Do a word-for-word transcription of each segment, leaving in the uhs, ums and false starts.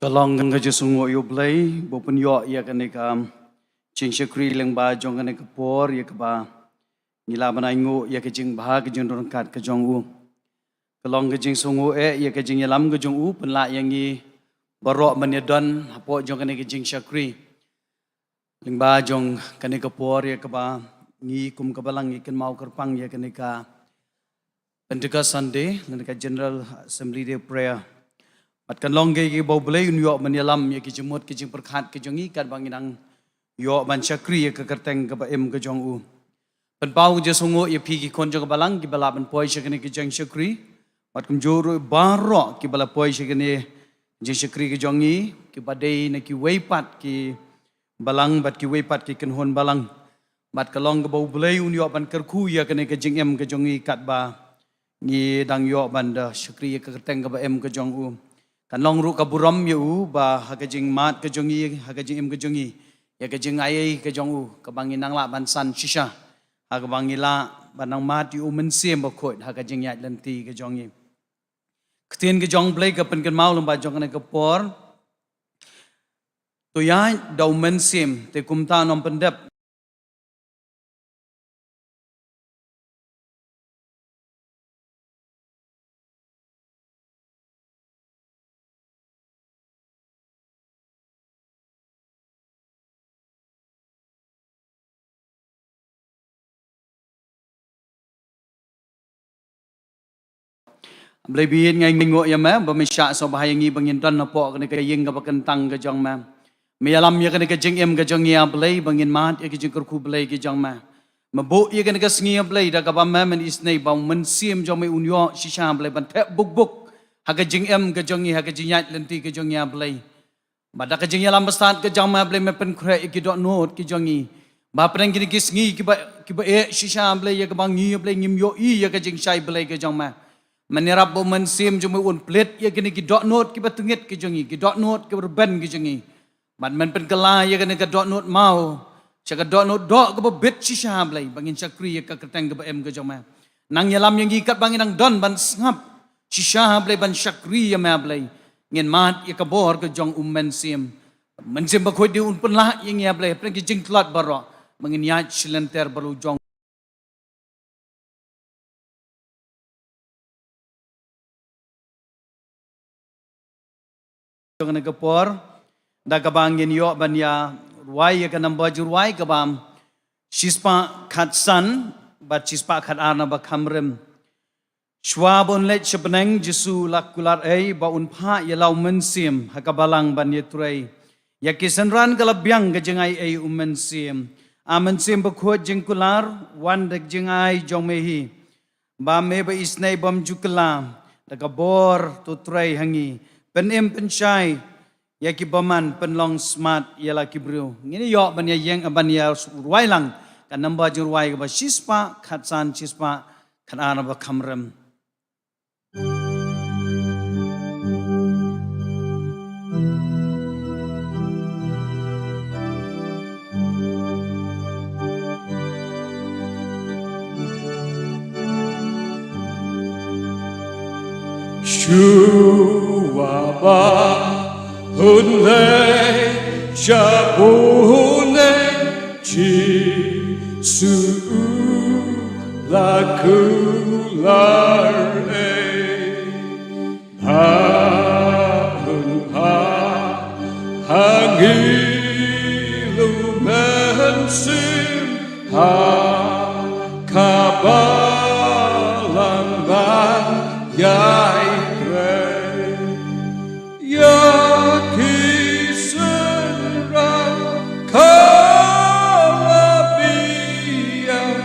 Ka long ka jingsngewnguh ïa U Blei ba u pynïoh ïa kane ka jingshakri lyngba jong kane ka por ïa kaba ngi la ban ainguh ïa ka jingbha ka jingdon ryngkat ka jong u. Ka long ka jingsngewnguh eh ïa ka jingïalam ka jong u pynlah ïa ngi baroh ban ïadon hapoh jong kane ka jingshakri. Lyngba jong kane ka por ïa kaba ngi kum ka balang ngi kynmaw kyrpang ïa kane ka Pentecost Sunday, lane ka General Assembly Day Prayer. Bad kan long kaei kaba U Blei un ïoh ban ïalam ïa ki jingmut ki jingpyrkhat ki jong ngi katba ngi nang ïoh ban shakri ïa ka kyrteng kaba im ka jong u. Pynpaw ka jingsngewnguh ïa phi ki khun jong ka balang kiba lah ban poi sha kane ka jingshakri. Bad kumjuh ruh baroh kiba la poi sha kane ka jingshakri ka jong ngi, kiba dei na kiwei pat ki balang bad kiwei pat ki kynhun balang. Bad ka long kaba U Blei un ïoh ban kyrkhu ïa kane ka jingim ka jong ngi katba ngi dang ïoh ban da shakri ïa ka kyrteng kaba im ka jong u. Kan long ruh ka burom ïa u ba ha ka jingmad ka jong ngi, ha ka jingim ka jong ngi, ïa ka jingai ei ka jong u, kaba ngi nang lah ban san shisha, ha kaba ngi lah ban nang mad ïa u Mynsiem Bakhuid ha ka jingïaid lynti ka jong ngi. Ka ktien ka jong U Blei ka pynkynmaw lyngba jong kane ka por. To ïaid da u Mynsiem, te kumta nym pyndep. Blei baieit, nga ainguh ïa me ba me shah sngewbha ïa ngi ba ngin don hapoh kane ka ïing kaba kyntang ka jong me. Me ïalam ïa kane ka jingim ka jong ngi, A Blei, ba ngin mad ïa ka jingkyrkhu Blei ka jong me. Me buh ïa kane ka sngi, A Blei, da kaba me men isynei ba u Mynsiem jong me un ïoh shisha, A Blei, ban thep buk buk ha ka jingim ka jong ngi, ha ka jingïaid lynti ka jong ngi, A Blei. Bad da ka jingïalam bastad ka jong me, A Blei, me pynkhreh ïa ki dohnud ki jong ngi. Ba pdeng kine ki sngi kiba, kiba eh shisha, A Blei, ïa kaba ngi, A Blei, ngim ïohi ïa ka jingshai Blei ka jong me. Men ïarap ba u Mynsiem jong me un plie ïa kine ki dohnud kiba tyngit ki jong ngi, ki dohnud kiba rben ki jong ngi. Bad men pynkylla ïa kane ka dohnud maw sha ka dohnud doh kaba bit shisha, A Blei, ba ngin shakri ïa ka kyrteng kaba im ka jong me. Nang ïalam ïa ngi katba ngi nang don ban sngap shisha, A Blei, ban shakri ïa me, A Blei. Ngin mad ïa ka bor ka jong u Mynsiem. Mynsiem Bakhuid dei un pynlah ïa ngi, A Blei, hapdeng ki jingtlot baroh ba ngin ïaid shilynter bad u jong jong kane ka por. Da kaba ngin ïoh ban ïa rwai ïa ka number jingrwai kaba shispah khatsan bad shispah khatar na ba kham rim. Shuwa ba un leit sha bneng, Jisu la kular ei ba un phah ïa la u Mynsiem ha ka balang ban ïatrei ïa ki synran. Ka la biang ka jingai ei u Mynsiem. A Mynsiem Bakhuid, jingkular, wan da ka jingai jong me hi. Ba me ba isynei bym ju kylla, da ka bor to trei ha ngi. Pynim pynshai ïa ki bymman, pynlong smat ïa la ki briew. Ngin ïoh ban ïa ïeng, ban ïa rwai lang ka number jingrwai kaba shispah khatsan, shispah khatar na ba kham rim. Shuwa ba un leit sha bneng, Jisu u la kular ei. Ba un phah ha ngi la u Mynsiem ha ka balang ban ïatrei ïa ki synran. Ka la biang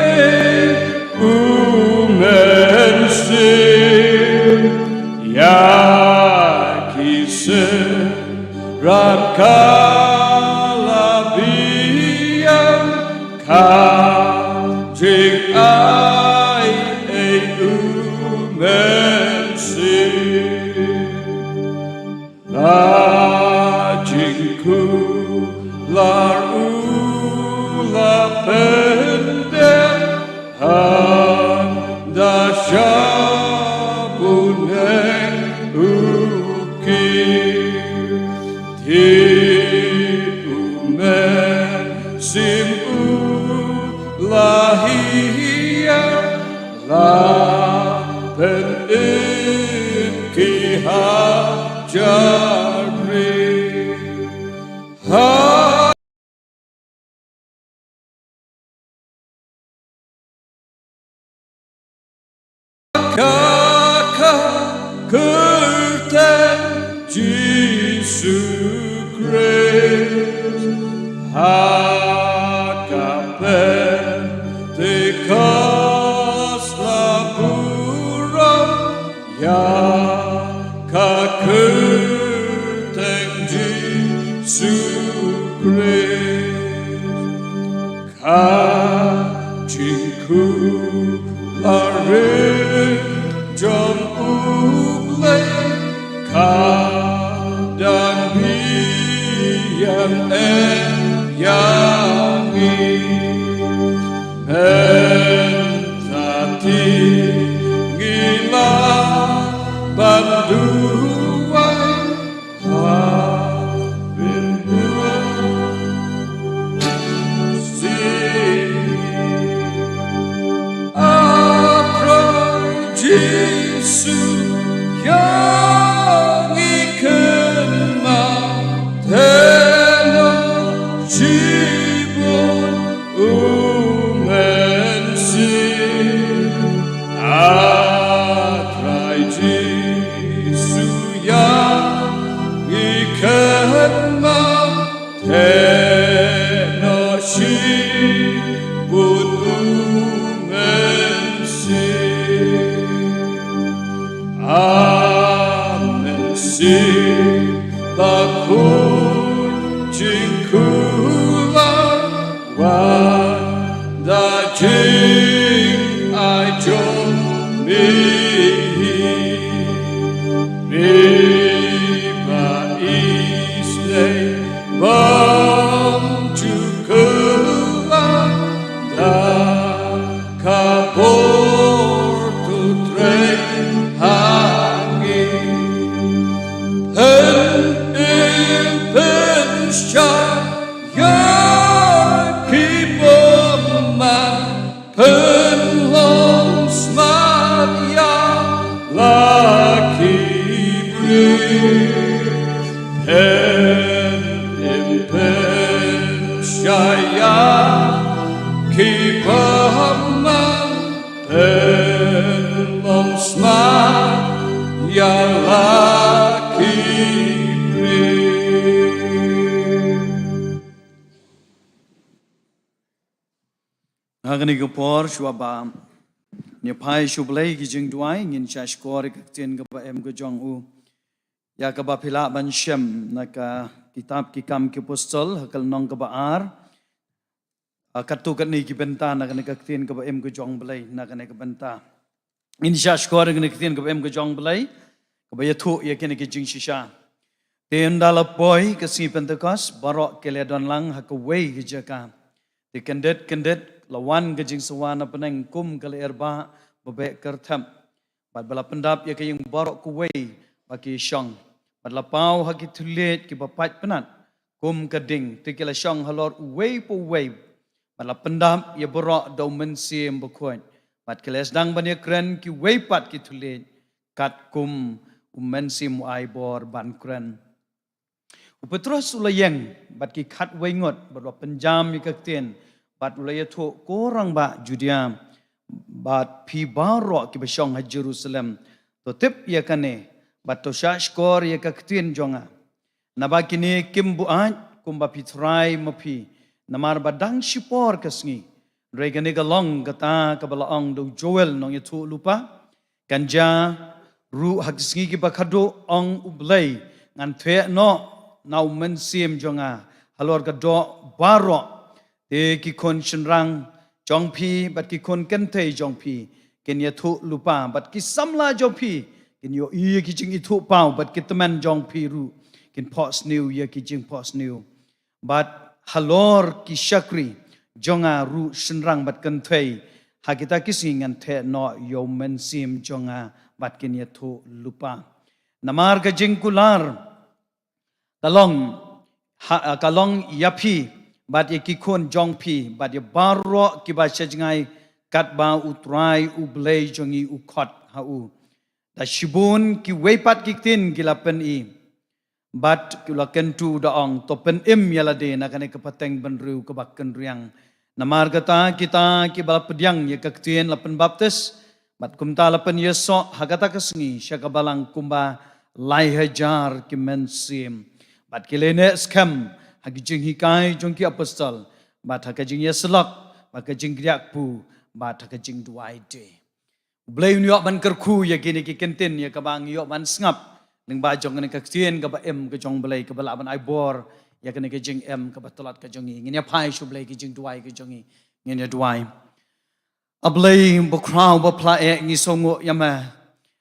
ei u Mynsiem ïa ki synran. Ka la biang ka jingai ei u Mynsiem. La jingkular u la pyndep hangta sha bneng u kiew. Te u Mynsiem u la hiar, la pynim ki hajar briew. Ha ka, ka kyrteng Jisu. Ha ka Pentekost la burom ïa ka kyrteng Jisu Khrist. Ka jingkular jong U Blei ka dang biang ïa ngi. Mynta te ngi lah ban duwai. Jisu, ïa ngi kynmaw, te noh shibun u Mynsiem. A Trai Jisu, ïa ngi kynmaw, te noh shibun u Mynsiem. A Mynsiem Bakhuid jingkular, wan da jingai jong me. Me ba isynei bym ju kular, da ka bor to trei ha ngi. Pyn-im pynshai ïa ki bymman, pynlong smat ïa la ki briew. Pyn-im pynshai ïa ki bymman, pynlong smat ïa la ki briew. Ha kane ka por, shuwa ba ngin ïa phai sha U Blei ki jingduwai, ngin sa shkor ïa ka ktien kaba im ka jong u. Ïa kaba phi lah ban shem na ka kitab Ki Kam ki Apostol, ha ka lynnong kaba ar. Ah, katto katne ki bynta na kane ka ktien kaba im ka jong U Blei na kane ka bynta. Ngin sa shkor ïa kane ka ktien kaba im ka jong U Blei, kaba ïathuh ïa kine ki jingshisha. Te ynda la poi ka sngi Pentekost, baroh ki la don lang ha kawei ka jaka. Te kyndit kyndit la wan ka jingsawa na bneng kum ka lyer ba beh kyrthep. Bad ba la pyndap ïa ka ïing baroh kawei ba ki shong. Bad la paw ha ki thylliej kiba pait pnat kum ka ding, te ki la shong halor uwei pa uwei. Bad la pyndap ïa baroh da U Mynsiem Bakhuid. Bad ki la sdang ban ïakren kiwei pat ki thylliej, katkum U Mynsiem u ai bor ban kren. U Petros u la ïeng bad ki khatwei ngut, bad u la pynjam ïa ka ktien, bad u la ïathuh, ko rangbah Judia, bad phi baroh kiba shong ha Jerusalem, to tip ïa kane, bad to shah shkor ïa ka ktien jong nga. Naba kine kim buaid kumba phi tharai ma phi, namar ba dang shipor ka sngi. Hynrei kane ka long kata kaba la ong da u Joel nongïathuhlypa. Kan jia ruh ha ki sngi kiba khadduh, ong U Blei, ngan theh noh na U Mynsiem jong nga halor ka doh baroh. Te ki khun shynrang jong phi bad ki khun kynthei jong phi kin ïathuhlypa, bad ki samla jong phi kin ïohi ïa ki jingithuhpaw, bad ki tymmen jong phi ruh kin phohsniew ïa ki jingphohsniew. Bad halor ki shakri jong nga ruh, shynrang bad kynthei, ha kita ki sngi ngan theh noh ïa U Mynsiem jong nga bad kin ïathuhlypa. Namar ka jingkular ka long, ha, ka long ïa phi bad ïa ki khun jong phi bad ïa baroh kiba sha jngai, katba U Trai U Blei jong ngi u khot ha u. Da shibun kiwei pat ki ktien ki la pyni. Bad ki la kyntu da ong, to pynim ïa lade na kane ka pateng bynriew kaba kynriang. Namar kata kita kiba la pdiang ïa ka ktien la pynbaptis, bad kumta la pynïasoh ha kata ka sngi sha ka balang kumba lai hajar ki mynsiem. Bad ki la ïaineh skhem ha ki jinghikai jong ki apostol, bad ha ka jingïasyllok, bad ka jingkyrkhu, bad ha ka jingduwai de. U Blei un ïoh ban kyrkhu ïa kine ki kyntien ïa kaba ngi ïoh ban sngap lyngba jong kane ka ktien kaba im ka jong U Blei kaba lah ban ai bor ïa kane ka jingim kaba tlot ka jong ngi. Ngin ïa phai sha U Blei ki jingduwai ka jong ngi. Ngin ïa duwai. A Blei bakhraw baphla eh, ngi sngewnguh ïa me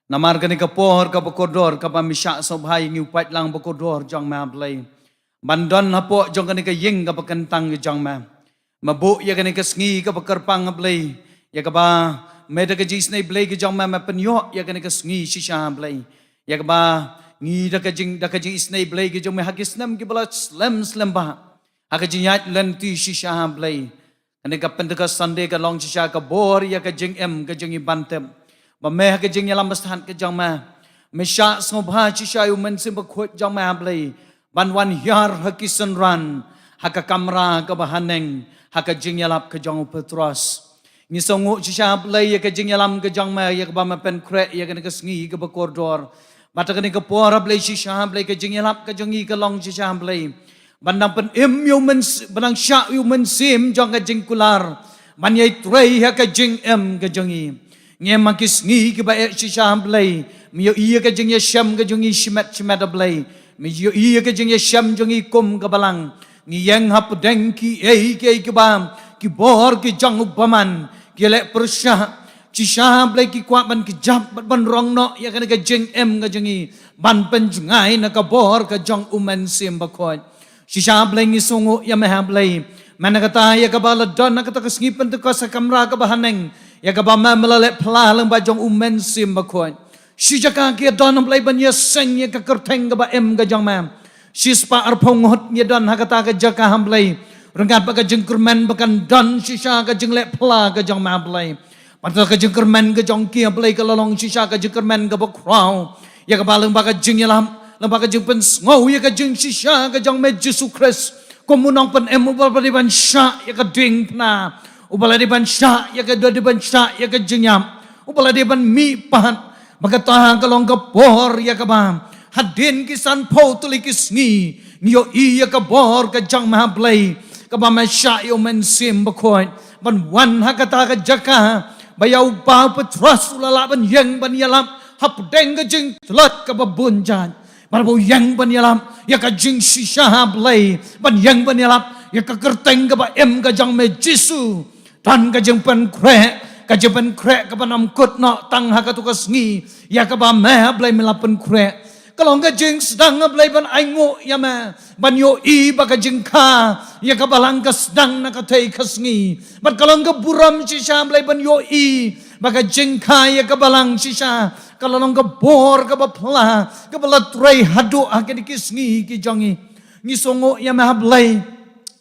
namar kane ka por kaba kordor kaba me shah sngewbha ïa ngi u paidlang bakordor jong me, A Blei, ban don hapoh jong kane ka ïing kaba kyntang ka jong me. Me buh ïa kane ka sngi kaba kyrpang, A Blei, ïa kaba me da ka jingisynei Blei ka jong me, me pynïoh ïa kane ka sngi shisha, A Blei, ïa kaba ngi da ka jing, da ka jingisynei Blei ka jong me ha ki snem kiba la slem slem bha, ha ka jingïaid lynti shisha, A Blei. Kane ka Pentecost Sunday ka long shisha ka bor ïa ka jingim ka jong ngi ban tip ba me ha ka jingïalam bastad ka jong me, me shah sngewbha shisha ïa u Mynsiem Bakhuid jong me, A Blei, ban wan hiar ha ki synran ha ka kamra kaba haneng, ha ka jingïalap ka jong u Petros. Ngi sngewnguh shisha, A Blei, ïa ka jingïalam ka jong me ïa kaba me pynkhreh ïa kane ka sngi kaba kordor. Bad ha kane ka por, A Blei, shisha, A Blei, ka jingïalap ka jong ngi ka long shisha, A Blei, ban nang pynim ïa u Myns-, ban nang shah ïa u Mynsiem jong ka jingkular ban ïai trei ha ka jingim ka jong ngi. Ngi em ha ki sngi kiba eh shisha, A Blei, me ïohi ïa ka jingïashem ka jong ngi shimet shimet, A Blei, me ïohi ïa ka jingïashem jong ngi kum ka balang. Ngi ïeng hapdeng kiei kiei kiba ki bor ki jong u bymman ki leh pyrshah, shisha, A Blei, ki kwah ban kjap bad ban rong noh ïa kane ka jingim ka jong ngi ban pynjngai na ka bor ka jong u Mynsiem Bakhuid. Shisha, A Blei, ngi sngewnguh ïa me, A Blei, mynta kata ïa kaba la don ha kata ka sngi Pentecost ha kamra kaba haneng, ïa kaba me, me la leh phla lyngba jong u Mynsiem Bakhuid. Shi jaka ki don, A Blei, ban ïaseng ïa ka kyrteng kaba im ka jong me. Shispah arphew ngut ngi don ha kata ka jaka, A Blei, ryngkat bad ka jingkyrmen ba kan don shisha ka jingleh phla ka jong me, A Blei. Bad ka jingkyrmen ka jong ki, A Blei, ka la long shisha ka jingkyrmen kaba khraw ïa kaba lyngba ka jingïalam, lyngba ka jingpynsngew ïa ka jingshisha ka jong me Jisu Khrist kum u Nongpynim, uba la dei ban shah ïa ka diengphna, uba la dei ban shah ïa ka, dei ban shah ïa ka jingïap, uba la dei ban mihpat. Ba kata ka long ka por ïa kaba hadien ki sanphew tylli ki sngi ngi ïohi ïa ka bor ka jong me, A Blei, kaba me shah ïa u Mynsiem Bakhuid ban wan ha kata ka jaka ba ïa u Bah Petros u la lah ban ïeng ban ïalap hapdeng ka jingtlot kaba bun jait. Bad ba u ïeng ban ïalap ïa ka jingshisha, A Blei, ban ïeng ban ïalap ïa ka kyrteng kaba im ka jong me Jisu. Don ka jingpynkhreh, ka jingpynkhreh kaba ym kut noh tang ha katu ka sngi ïa kaba me, A Blei, me la pynkhreh. Ka long ka jingsdang, A Blei, ban ainguh ïa me, ban ïohi ba ka jingkha ïa ka balang ka sdang na katei ka sngi. Bad ka long ka burom shisha, A Blei, ban ïohi ba ka jingkha ïa ka balang shisha ka la long ka bor kaba phla kaba la trei haduh ha kine ki sngi ki jong ngi. Ngi sngewnguh ïa me, A Blei,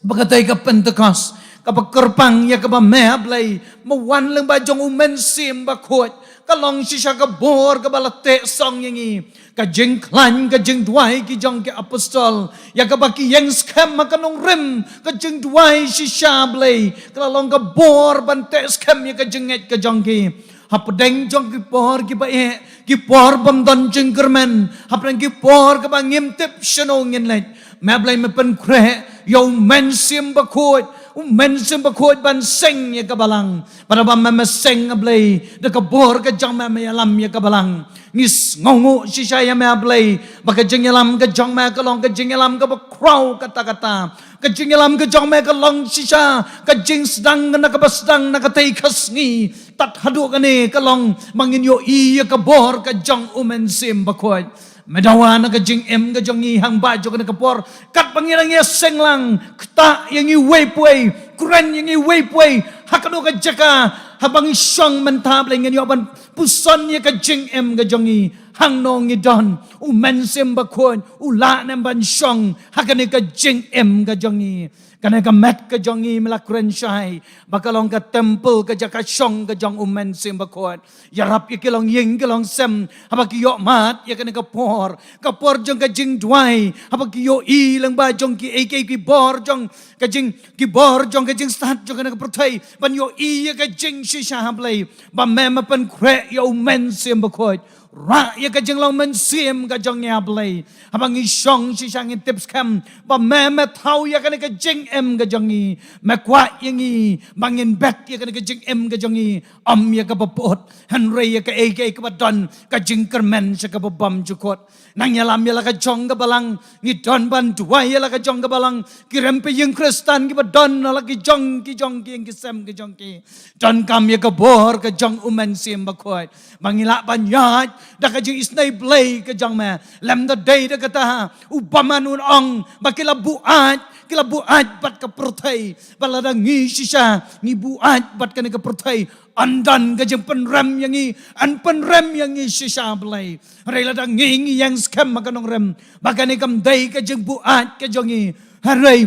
ba katei ka Pentecost kaba kyrpang ïa kaba me, A Blei, me wan lyngba jong u Mynsiem Bakhuid, ka long shisha ka bor kaba la teh song ïa ngi. Ka jingkhlaiñ, ka jingduwai ki jong ki apostol ïa kaba ki ïeng skhem ha ka nongrim ka jingduwai shisha, A Blei, ka la long ka bor ban teh skhem ïa ka jingngeit ka jong ki. Hapdeng jong ki por kiba eh, ki por bym don jingkyrmen, hapdeng ki por kaba ngim tip shano ngin leit, me, A Blei, me pynkhreh ïa u Mynsiem Bakhuid, u Mynsiem Bakhuid ban seng ïa ka balang. Bad haba me, me seng, A Blei, da ka bor ka jong me, me ïalam ïa ka balang. Ngi sngewnguh shisha ïa me, A Blei, ba ka jingïalam ka jong me ka long ka jingïalam kaba khraw katta katta. Ka jingïalam ka jong me ka long shisha ka jingsdang na kaba sdang na katei ka sngi. Tad haduh kane ka long ba ngin ïohi ïa ka bor ka jong u Mynsiem Bakhuid. Me dawa na ka jingim ka jong ngi hangne ba jong kane ka por, katba ngi dang ïaseng lang, ktah ïa ngi uwei pa uwei, kren ïa ngi uwei pa uwei ha kano ka jaka haba ngi shong mynta, Blei, ngin ïoh ban puson ïa ka jingim ka jong ngi. Hangno ngi don, u Mynsiem Bakhuid u lah ne em ban shong ha kane ka jingim ka jong ngi. Kane ka met ka jong ngi, me la kren shai ba ka long ka temple, ka jaka shong ka jong u Mynsiem Bakhuid. Ïarap ïa ki longïing ki longsem haba ki ïoh mad ïa kane ka por, ka por jong ka jingduwai, haba ki ïohi lyngba jong kiei kiei ki bor jong ka jing, ki bor jong ka jingstad jong kane ka pyrthei, ban ïohi ïa ka jingshisha, Blei, ba me, me pynkhreh ïa u Mynsiem Bakhuid. Rah ïa ka jinglong mynsiem ka jong ngi, ah Blei. Haba ngi shong shisha, ngin tip skhem ba me, me thaw ïa kane ka jingim ka jong ngi. Me kwah ïa ngi ba ngin bet ïa kane ka jingim ka jong ngi, ym ïa kaba put, hynrei ïa kaei kaei kaba don ka jingkyrmen sha kaba bymjukut. Nang ïalam ïa la ka jong ka balang, ngi don ban duwai ïa la ka jong ka balang. Ki rem pe ïing Khristan kiba don ha la ki jong ki jong ki ïing ki sem ki jong ki, donkam ïa ka bor ka jong U Mynsiem Bakhuid ba ngin lah ban ïaid da ka jingisynei Blei ka jong me. Lymda dei da kata, u bymman un ong ba ki la buaid, ki la buaid bad ka pyrthei. Bad lada ngi shisha ngi buaid bad kane ka pyrthei, yn don ka jingpynrem ïa ngi, yn pynrem ïa ngi shisha, Blei. Hynrei lada ngi, ngi ïeng skhem ha ka nongrim ba kane kam dei ka jingbuaid ka jong ngi, hynrei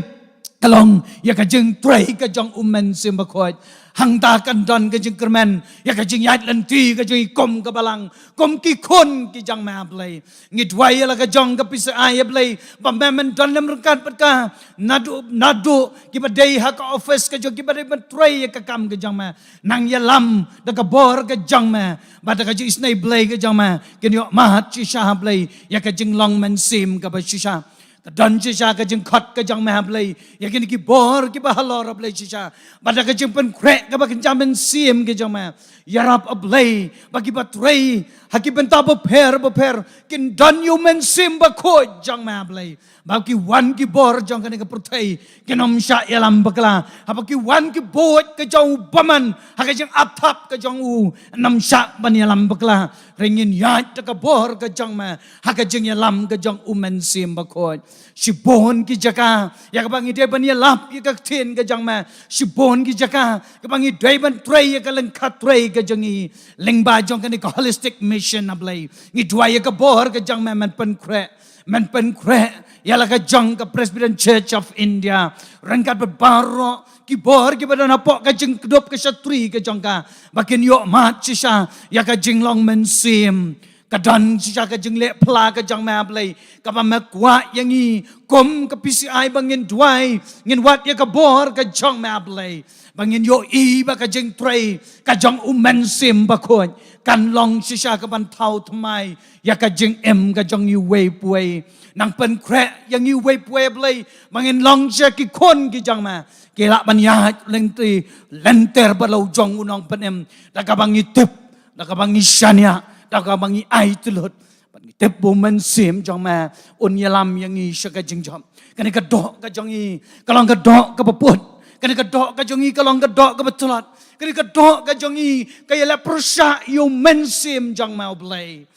ka long ïa ka jingtrei ka jong U Mynsiem Bakhuid. Hangta kan don ka jingkyrmen ïa ka jingïaid lynti ka jong ngi kum ka balang, kum ki khun ki jong me, ah Blei. Ngi duwai ïa la ka jong ka PCI, ah Blei, ba me, men don lem ryngkat bad ka, naduh, naduh kiba dei ha ka office ka jong, kiba dei ban trei ïa ka kam ka jong me. Nang ïalam da ka bor ka jong me bad da ka jingisynei Blei ka jong me, kin ïoh mad shisha, ah Blei, ïa ka jinglong mynsiem kaba shisha. Ka don shisha ka jingkhot ka jong me, ah Blei, ïa kine ki bor kiba halor, ah Blei, shisha. Bad da ka jingpynkhreh kaba kynja mynsiem ka jong me, ïarap, ah Blei, ba kiba trei ha ki bynta bapher bapher kin don ïa U Mynsiem Bakhuid jong me, ah Blei. Ba ki wan ki bor jong kane ka pyrthei kin ym shah ïalam bakla. Haba ki wan ki buaid ka jong u bymman ha ka jingap thap ka jong u, kin ym shah ban ïalam bakla. Hynrei ngin ïaid da ka bor ka jong me ha ka jingïalam ka jong U Mynsiem Bakhuid. Shibun ki jaka ïa kaba ngi dei ban ïalap ïa ka ktien ka jong me. Shibun ki jaka kaba ngi dei ban trei ïa ka lyngkha trei ka jong ngi lyngba jong kane ka holistic mission, ah Blei. Ngi duwai ïa ka bor ka jong me, men pynkhreh, men pynkhreh ïa la ka jong ka Presbyterian Church of India ryngkat bad baroh ki bor kiba don hapoh ka jingkdup ka shatri ka jong ka, ba kin ïoh mad shisha ïa ka jinglong mynsiem. Ka don shisha ka jingleh phla ka jong me, ah Blei, kaba me kwah ïa ngi kum ka PCI ba ngin duwai, ngin wad ïa ka bor ka jong me, ah Blei, ba ngin ïohi ba ka jingtrei ka jong U Mynsiem Bakhuid kan long shisha kaban thaw thymmai ïa ka jingim ka jong ngi uwei pa uwei. Nang pynkhreh ïa ngi uwei pa uwei, ah Blei, ba ngin long shisha ki khun ki jong me, ki lah ban ïaid lynti lynter bad la u jong u Nongpynim da kaba ngi tip, da kaba ngi shaniah, da kaba ngi ai tylli. Bad ngi tip ba U Mynsiem jong me un ïalam ïa ngi sha ka jingjop. Kane ka doh ka jong ngi ka long ka doh kaba put. Kane ka doh ka jong ngi ka long ka doh kaba tlot. Kane ka doh ka jong ngi ka ïaleh pyrshah ïa U Mynsiem jong me, ah Blei.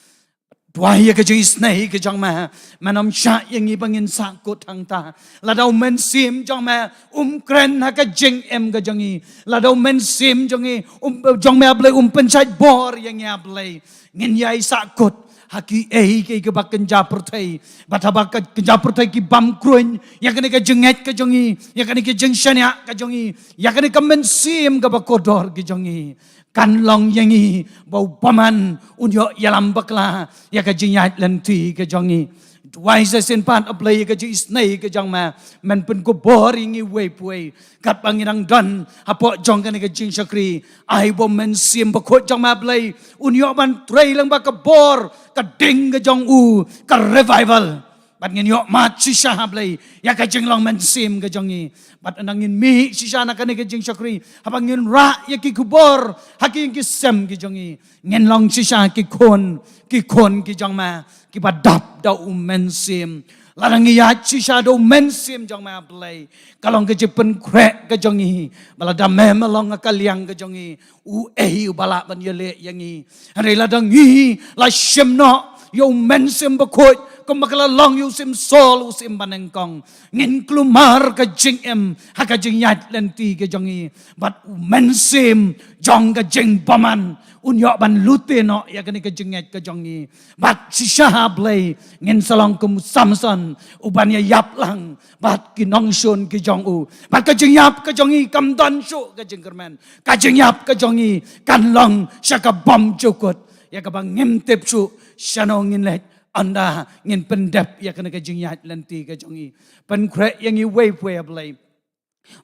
Duwai ïa ka jingisynei ka jong me, men ym shah ïa ngi ba ngin sahkut hangta. Lada U Mynsiem jong me um kren ha ka jingim ka jong ngi, lada U Mynsiem jong ngi, um, jong me, ah Blei, um pynshait bor ïa ngi, ah Blei, ngin ïai sahkut ha kiei kiei kiba kynja pyrthei. Bad haba ka kynja pyrthei ki bam kruiñ ïa kane ka jingngeit ka jong ngi, ïa kane ka jingshaniah ka jong ngi, ïa kane ka mynsiem kaba kordor ka jong ngi, kan long ïa ngi ba u bymman un ïoh ïalam bakla ïa ka jingïaid lynti ka jong ngi. Duwai sa shisien pat, ah Blei, ïa ka jingisynei ka jong me, men pynkupbor ïa ngi uwei pa uwei. Katba ngi dang don hapoh jong kane ka jingshakri, ai ba U Mynsiem Bakhuid jong me, ah Blei, un ïoh ban trei lyngba ka bor ka ding ka jong u, ka revival. Bad ngin ïoh mad shisha, ah Blei, ïa ka jinglong mynsiem ka jong ngi. Bad ynda ngin mih shisha na kane ka jingshakri, haba ngin rah ïa ki khubor ha ki ïing ki sem ki jong ngi, ngin long shisha ki khun, ki khun ki jong me, kiba dap da U Mynsiem. Lada ngi ïaid shisha da U Mynsiem jong me, ah Blei, ka long ka jingpynkhreh ka jong ngi ba lada me, me long ha ka liang ka jong ngi, uei uba lah ban ïaleh ïa ngi? Hynrei lada ngi la shim noh ïa U Mynsiem Bakhuid kumba ka la long ïa u Syiem Saul, u syiem banyngkong, ngin kulmar ka jingim ha ka jingïaid lynti ka jong ngi. Bad U Mynsiem jong ka jingbymman un ïoh ban lute noh ïa kane ka jingngeit ka jong ngi. Bad shisha, ah Blei, ngin sa long kum u Samson uban ïa ïap lang bad ki nongshun ki jong u. Bad ka jingïap ka jong ngi kam don shuh ka jingkyrmen. Ka jingïap ka jong ngi kan long sha ka bymjukut, ïa kaba ngim tip shuh shano ngin leit ynda ngin pyndep ïa kane ka jingïaid lynti ka jong ngi. Pynkhreh ïa ngi uwei pa uwei, ah Blei.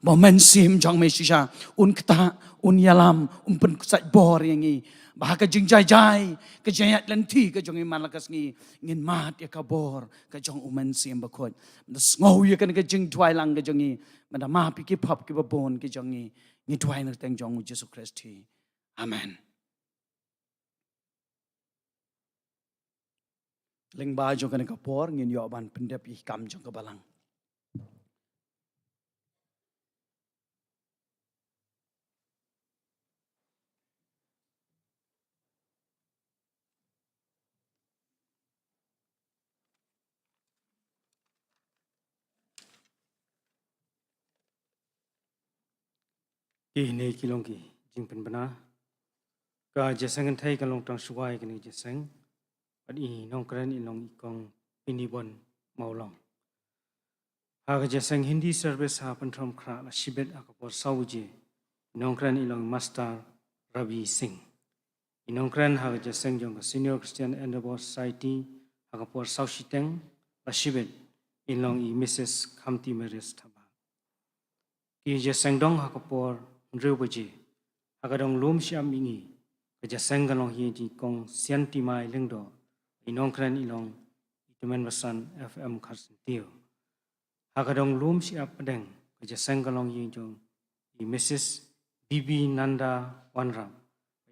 Ba u Mynsiem jong me shisha un ktah, un ïalam, un pynsait bor ïa ngi. Ba ha ka jingjai jai, ka jingïaid lynti ka jong ngi man la ka sngi, ngin mad ïa ka bor ka jong u Mynsiem Bakhuid. Mynta sngew ïa kane ka jingduwai lang ka jong ngi, mynta map ïa ki pop kiba bun ki jong ngi. Ngi duwai na ka kyrteng jong u Jisu Khrist hi. Amen. Lyngba jong kane ka por ngin ïoh ban pyndep ïa ki kam jong ka balang. Kine ki long ki jingpynbna. Ka jingïaseng kynthei ka long tang shuwa ïa kane ka jingïaseng. Bad i nongkren i long i Kong Pinibon Mawlong. Ha ka jingïaseng Hindi service ha Pynthorumkhrah la shibit ha ka por saw baje, i nongkren i long Master Ravi Singh. I nongkren ha ka jingïaseng jong ka Senior Christian Endeavour Society ha ka por saw shiteng la shibit, i long i Missus Khamti Maris Thabah. Ki jingïaseng dong ha ka por hynriew baje. Ha ka dong lum shyiap mihngi, ka jingïaseng ka long ha ïing jong i Kong Siantimai Lyngdoh, i nongkren i long i Tymmen Basan F M Kharsyntiew. Ha ka dong lum shyiap pdeng, ka jingïaseng ka long ha ïing jong i Missus B B Nanda Wanrap,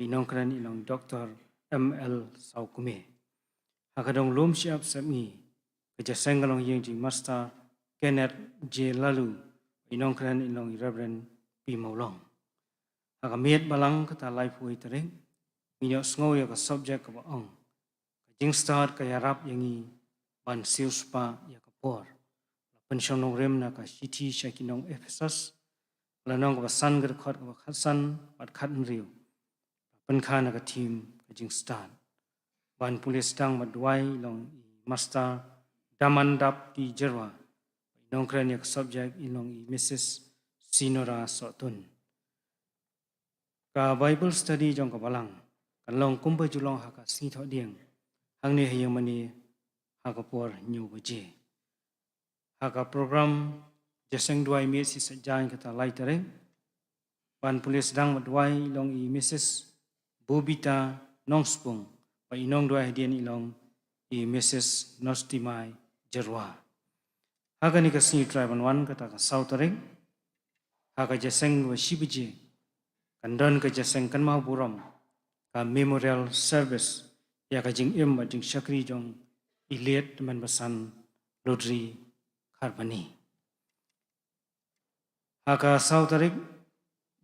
i nongkren i long Doctor M L Sawkmie. Ha ka dong lum shyiap sepngi, ka jingïaseng ka long ha ïing jong i Master Kenneth J Laloo, i nongkren i long i Reverend P Mawlong. Ha ka miet balang kata laiphew wei tarik, ngin ïohsngew ïa ka subject kaba ong, ka jingstad ka ïarap ïa ngi ban siewspah ïa ka por. La pynshong nongrim na ka shithi sha ki nong Ephesus, ka lynnong kaba san, ka dkhot kaba khatsan bad khathynriew. La pynkha na ka theme ka jingstad. Ban pule sdang bad duwai i long i Master Damandap T Jyrwa, i nongkren ïa ka subject i long i Missus Sinora Sohtun. Ka Bible study jong ka balang kan long kumba ju long ha ka sngi Thohdieng, hangne ha ïing mane ha ka por hynñiew baje. Ha ka program jingïaseng duwai miet shi sait jaiñ kata lai tarik, ban pule sdang bad duwai i long i Missus Bobita Nongspung, bad i nongduwai hadien i long i Missus Nostimai Jyrwa. Ha kane ka sngi U Trai ban wan kata ka saw tarik, ha ka jingïaseng ba shi baje, kan don ka jingïaseng kynmaw burom, ka memorial service ïa ka jingim bad jingshakri jong i late Tymmen Basan Ludri Kharbani. Ha ka saw tarik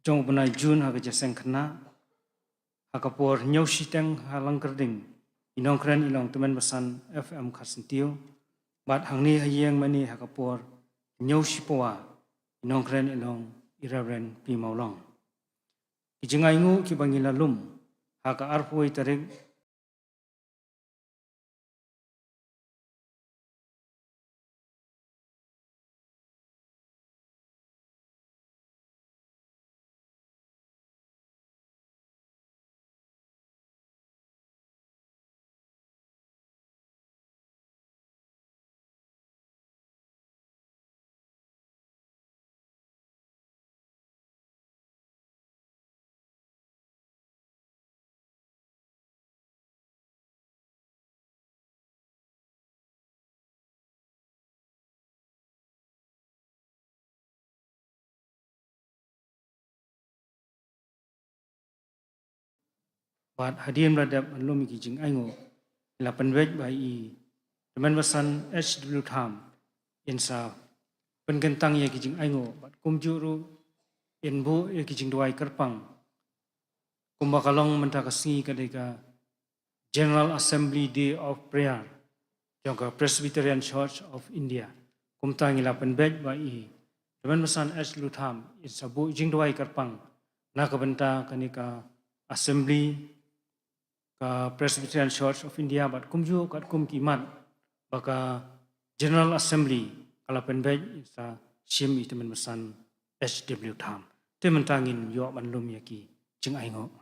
jong u bnai June ha ka jingïaseng khynnah, ha ka por hynñiew shiteng ha Langkyrding, i nongkren i long Tymmen Basan F M Kharsyntiew, bad hangne ha ïing mane ha ka por hynñiew shipawa, i nongkren i long i Reverend P Mawlong. Ki jingainguh kiba ngi la lum ha ka arphew wei tarik. Bad hadien ba la dep ban lum ïa ki jingainguh, la pynbeit ba i Tymmen Basan H W Tham in sa pynkyntang ïa ki jingainguh, bad kumjuh ruh in buh ïa ki jingduwai kyrpang. Kumba ka long mynta ka sngi ka dei ka General Assembly Day of Prayer jong ka Presbyterian Church of India. Kumta ngi la pynbeit ba i Tymmen Basan H W Tham in sa buh jingduwai kyrpang na ka bynta kane ka Assembly ka Presbyterian Church of India, bad kumjuh katkum ki mat ba ka General Assembly ka la pynbeit in sa shim i Tymmen Basan H W Tham. Te mynta ngin ïoh ban lum ïa ki jingainguh.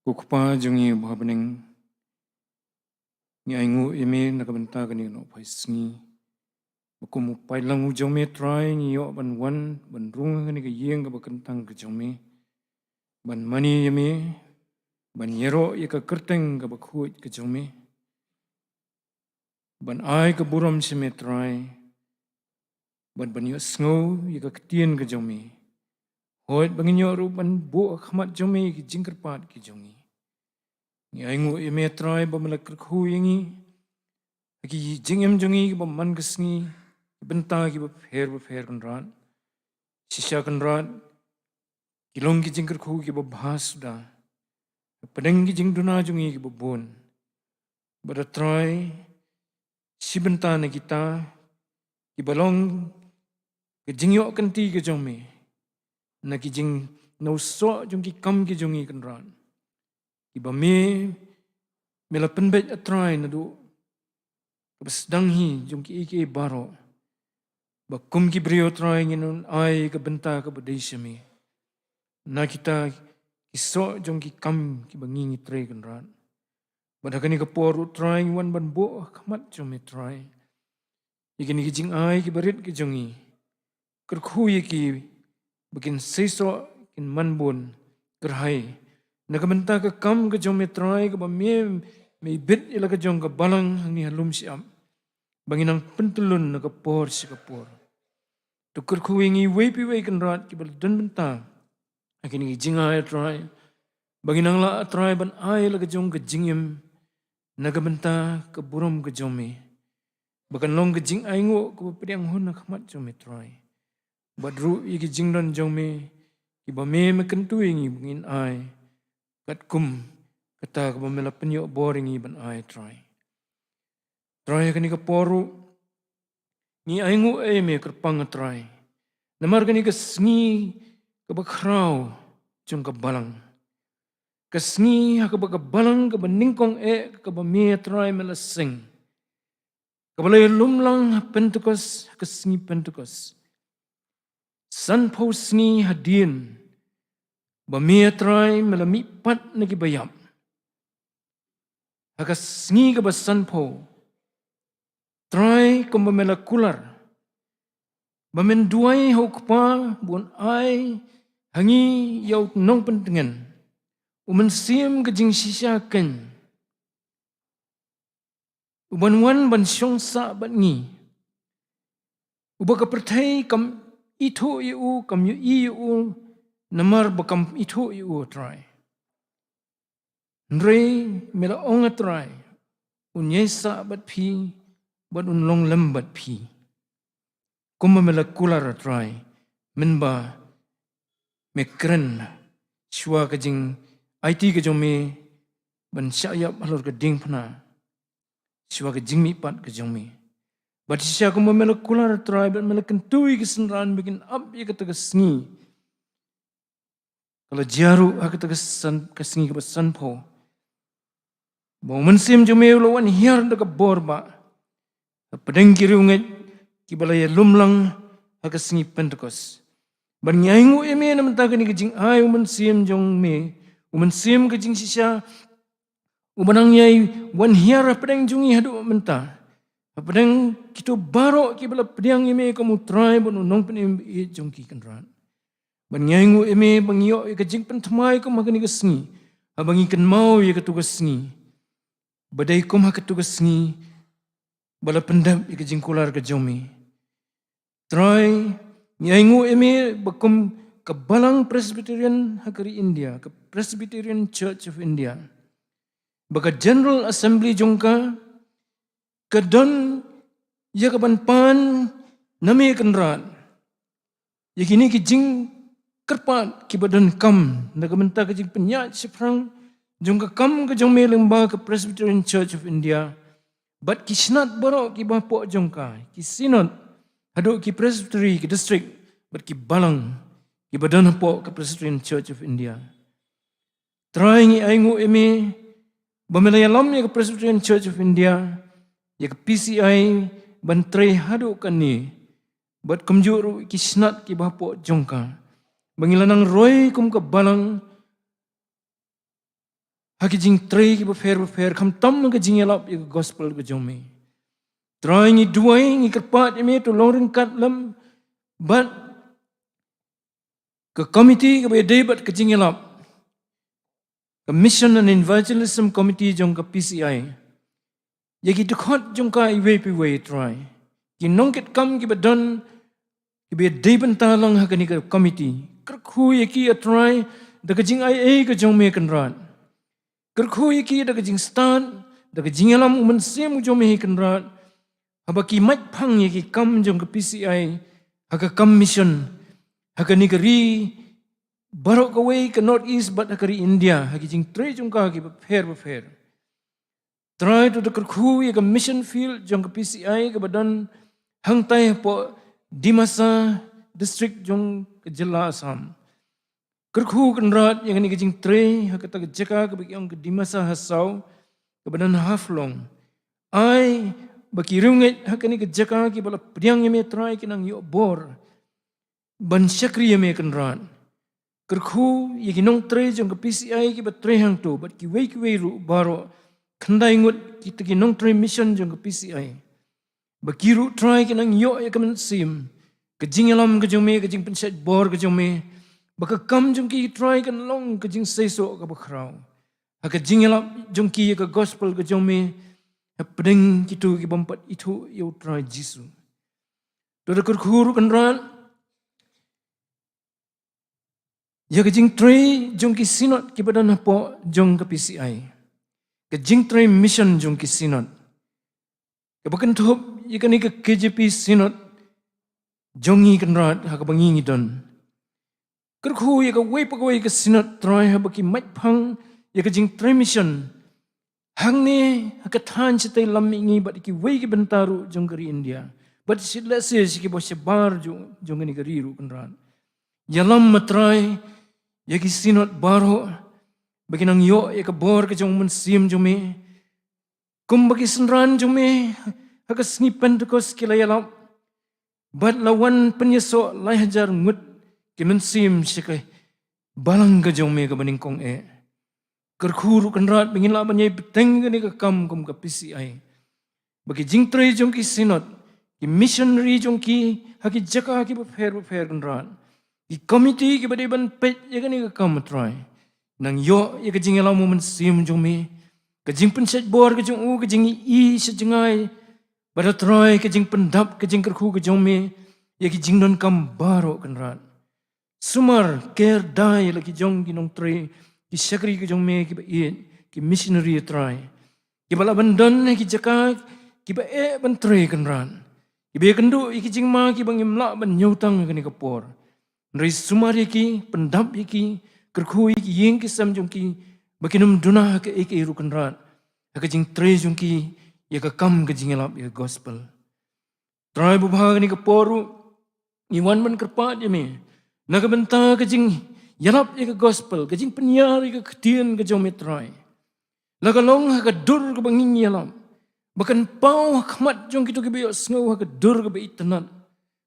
Ko Kpa jong ngi uba ha bneng, ngi ainguh ïa me na ka bynta kane ka nohphai sngi, ba kum u paidlang u jong me Trai ngi ïoh ban wan ban rung ha kane ka ïing kaba kyntang ka jong me, ban mane ïa me, ban ïaroh ïa ka kyrteng kaba khuid ka jong me, ban ai ka burom sha me Trai, bad ban ïohsngew ïa ka ktien ka jong me. Hooid ba ngin ïoh ruh ban buh ha khmat jong me ïa ki jingkyrpad ki jong ngi. Ngi ainguh ïa me Trai ba me la kyrkhu ïa ngi ha ki jingim jong ngi kiba man ka sngi, ki bynta kiba pher ba pher Kynrad. Shisha Kynrad, ki long ki jingkyrkhu kiba bha suda hapdeng ki jingduna jong ngi kiba bun. Bad Trai, shi bynta na kita kiba long ka jingïoh kynti ka jong me, na ki jing, na u soh jong ki kam ki jong ngi Kynrad, kiba me, me la pynbeit A Trai naduh kaba sdang hi jong kiei kiei baroh, ba kum ki briew Trai ngin ym ai ka bynta kaba dei sha me na kita ki soh jong ki kam kiba ngi ngi trei Kynrad. Bad ha kane ka por ruh Trai ngi wan ban buh ha khmat jong me Trai ïa kine ki jingai kiba rit ki jong ngi. Kyrkhu ïa ki ba kin seisoh, kin man bun, kyrhai na ka bynta ka kam ka jong me Trai, kaba me, me bit ïa la ka jong ka balang hangne ha lum shyiap, ba ngin nang pyntyllun na ka por sha ka por. To kyrkhu ïa ngi iwei pa iwei Kynrad kiba la don bynta ha kine ki jingai Trai, ba ngin nang lah Trai ban ai la ka jong ka jingim na ka bynta ka burom ka jong me, ba kan long ka jingainguh kaba pdiang hun ha khmat jong me Trai. Bad ruh ïa ki jingdon jong me kiba me, me kyntu ïa ngi ba ngin ai katkum kata kaba me la pynïoh bor ïa ngi ban ai Trai. Trai ha kane ka por ruh ngi ainguh ïa me kyrpang A Trai, namar kane ka sngi kaba khraw jong ka balang, ka sngi ha kaba ka balang kaba nyngkong eh kaba me A Trai me la seng, kaba la ïalum lang ha Pentekost, ha ka sngi Pentekost, sanphew sngi hadien ba me A Trai me la mihpat na kiba ïap. Ha ka sngi kaba sanphew, Trai, kumba me la kular, ba men duwai ha u Kpa ba un ai ha ngi ïa u nongpyntngen, u Mynsiem ka jingshisha keiñ, u ban wan ban shong sah bad ngi, uba ka pyrthei kam ithuh ïa u, kam ïohi ïa u, namar ba kam ithuh ïa u, Trai. Hynrei me la ong, A Trai, un ïaisah bad phi bad un long lem bad phi, kumba me la kular, A Trai, mynba me kren shuwa ka jingaiti ka jong me ban shah ïap halor ka diengphna, shuwa ka jingmihpat ka jong me. Bad shisha kumba me la kular, A Trai, bad me la kyntu ïa ki synran ba kin ap ïa kata ka sngi, ka la jia ruh ha kata ka san, ka sngi kaba sanphew, ba u Mynsiem jong me u la wan hiar da ka bor ba hapdeng ki riewngeit kiba la ïalum lang ha ka sngi Pentekost. Bad ngi ainguh ïa me na ka bynta kane ka jingai u Mynsiem jong me, u Mynsiem ka jingshisha, uba nang ïai wan hiar hapdeng jong ngi haduh mynta, hapdeng kito baroh kiba la pdiang ïa me kum u Trai bad u nongpynim ba ïeit jong ki, Kynrad. Bad ngi ainguh ïa me ba ngi ïoh ïa ka jingpynthymmai kum ha kane ka sngi, haba ngi kynmaw ïa katu ka sngi, ba dei kum ha katu ka sngi ba la pyndep ïa ka jingkular ka jong me. Trai, ngi ainguh ïa me ba kum ka Balang Presbyterian ha ka ri India, ka Presbyterian Church of India, ba ka General Assembly jong ka ka don ïa ka ban pan na me, Kynrad, ïa kine ki jingkyrpad kiba donkam na ka bynta ka jingpynïaid shaphrang jong ka kam ka jong me lyngba ka Presbyterian Church of India, bad ki synod baroh kiba hapoh jong ka, ki synod, haduh ki presbytery, ki district, bad ki balang kiba don hapoh ka Presbyterian Church of India. Trai, ngi ainguh ïa me ba me la ïalam ïa ka Presbyterian Church of India, ïa ka P C I, ban trei haduh kane, bad kumjuh ruh ki synod kiba hapoh jong ka, ba ngi la nang roi kum ka balang ha ki jingtrei kiba pher bapher, khamtam ha ka jingïalap ïa ka gospel ka jong me. Trai, ngi duwai, ngi kyrpad ïa me, to long ryngkat lem bad ka komiti kaba ïadei bad ka jingïalap, ka Mission and Evangelism Committee jong ka P C I, ïa ki dkhot jong ka iwei pa iwei, Trai. Ki nongkitkam kiba don, kiba ïadei bynta lang ha kane ka komiti. Kyrkhu ïa ki, A Trai, da ka jingaiei ka jong me, Kynrad. Kyrkhu ïa ki da ka jingstad, da ka jingïalam u Mynsiem u jong me, Kynrad, haba ki maitphang ïa ki kam jong ka P C I, ha ka kam mission, ha kane ka ri baroh kawei ka North East bad ha ka ri India, ha ki jingtrei jong ka kiba pher bapher. Trai, to da kyrkhu ïa ka mission field jong ka P C I kaba don hangtai hapoh Dimasa district jong ka jylla Assam. Kyrkhu, Kynrad, ïa kane ka jingtrei ha kata ka jaka kaba ki ong ka Dimasa Hasao, kaba don ha Haflong. Ai ba ki riewngeit ha kane ka jaka kiba la pdiang ïa me, Trai, kin nang ïoh bor ban shakri ïa me, Kynrad. Kyrkhu ïa ki nongtrei jong ka P C I kiba trei hangto bad kiwei kiwei ruh baroh, khyndai ngut kita ki nongtrei mission jong ka P C I, ba ki ruh, Trai, kin nang ïoh ïa ka mynsiem, ka jingïalam ka jong me, ka jingpynshait bor ka jong me, ba ka kam jong ki, Trai, kan long ka jingseisoh kaba khraw ha ka jingïalap jong ki ïa ka gospel ka jong me hapdeng kito ki bym pat ithuh ïa U Trai Jisu. To da kyrkhu ruh, Kynrad, ïa ka jingtrei jong ki synod kiba don hapoh jong ka P C I, ka jingtrei mission jong ki synod, kaba kynthup ïa kane ka K J P synod jong ngi, Kynrad, ha kaba ngi ngi don. Kyrkhu ïa kawei pa kawei ka synod, Trai, haba ki maitphang ïa ka jingtrei mission hangne ha ka thaiñ shatei lam mihngi bad kiwei ki bynta ruh jong ka ri India, bad shi lehse shi kiba shabar jong, jong kane ka ri ruh, Kynrad. Ïalam, A Trai, ïa ki synod baroh ba kin nang ïoh ïa ka bor ka jong U Mynsiem jong me, kumba ki synran jong me ha ka sngi Pentekost ki la ïalap bad la wan pynïasoh lai hajar ngut ki mynsiem sha ka balang ka jong me kaba nyngkong eh. Kyrkhu ruh, Kynrad, ba ngin lah ban ïai bteng kane ka kam kum ka P C I, ba ki jingtrei jong ki synod, ki missionary jong ki ha ki jaka kiba pher bapher, Kynrad, ki komiti kiba dei ban peit ïa kane ka kam, A Trai, nang ïoh ïa ka jingïalam U Mynsiem jong me, ka jingpynshait bor ka jong u, ka jingïohi sha jngai, bad, A Trai, ka jingpyndap ka jingkyrkhu ka jong me ïa ki jingdonkam baroh, Kynrad. Sumar, ker da ïa la ki jong ki nongtrei, ki shakri ka jong me kiba ïeit, ki missionary, A Trai, kiba lah ban don ha ki jaka kiba eh ban trei, Kynrad, kiba ïakynduh ïa ki jingma kiba ngim lah ban ñiewtang ha kane ka por. Hynrei sumar ïa ki, pyndap ïa ki, kyrkhu ïa ki ïing ki sem jong ki, ba kin ym duna ha kaei kaei ruh, Kynrad, ha ka jingtrei jong ki ïa ka kam ka jingïalap ïa ka gospel. Trai, babha, ha kane ka por ruh ngi wan ban kyrpad ïa me na ka bynta ka jingïalap ïa ka gospel, ka jingpynïar ïa ka ktien ka jong me, Trai. La ka long ha ka dur kaba ngi ïalap, ba kan paw ha khmat jong kito kiba ïohsngew ha ka dur kaba itynnad,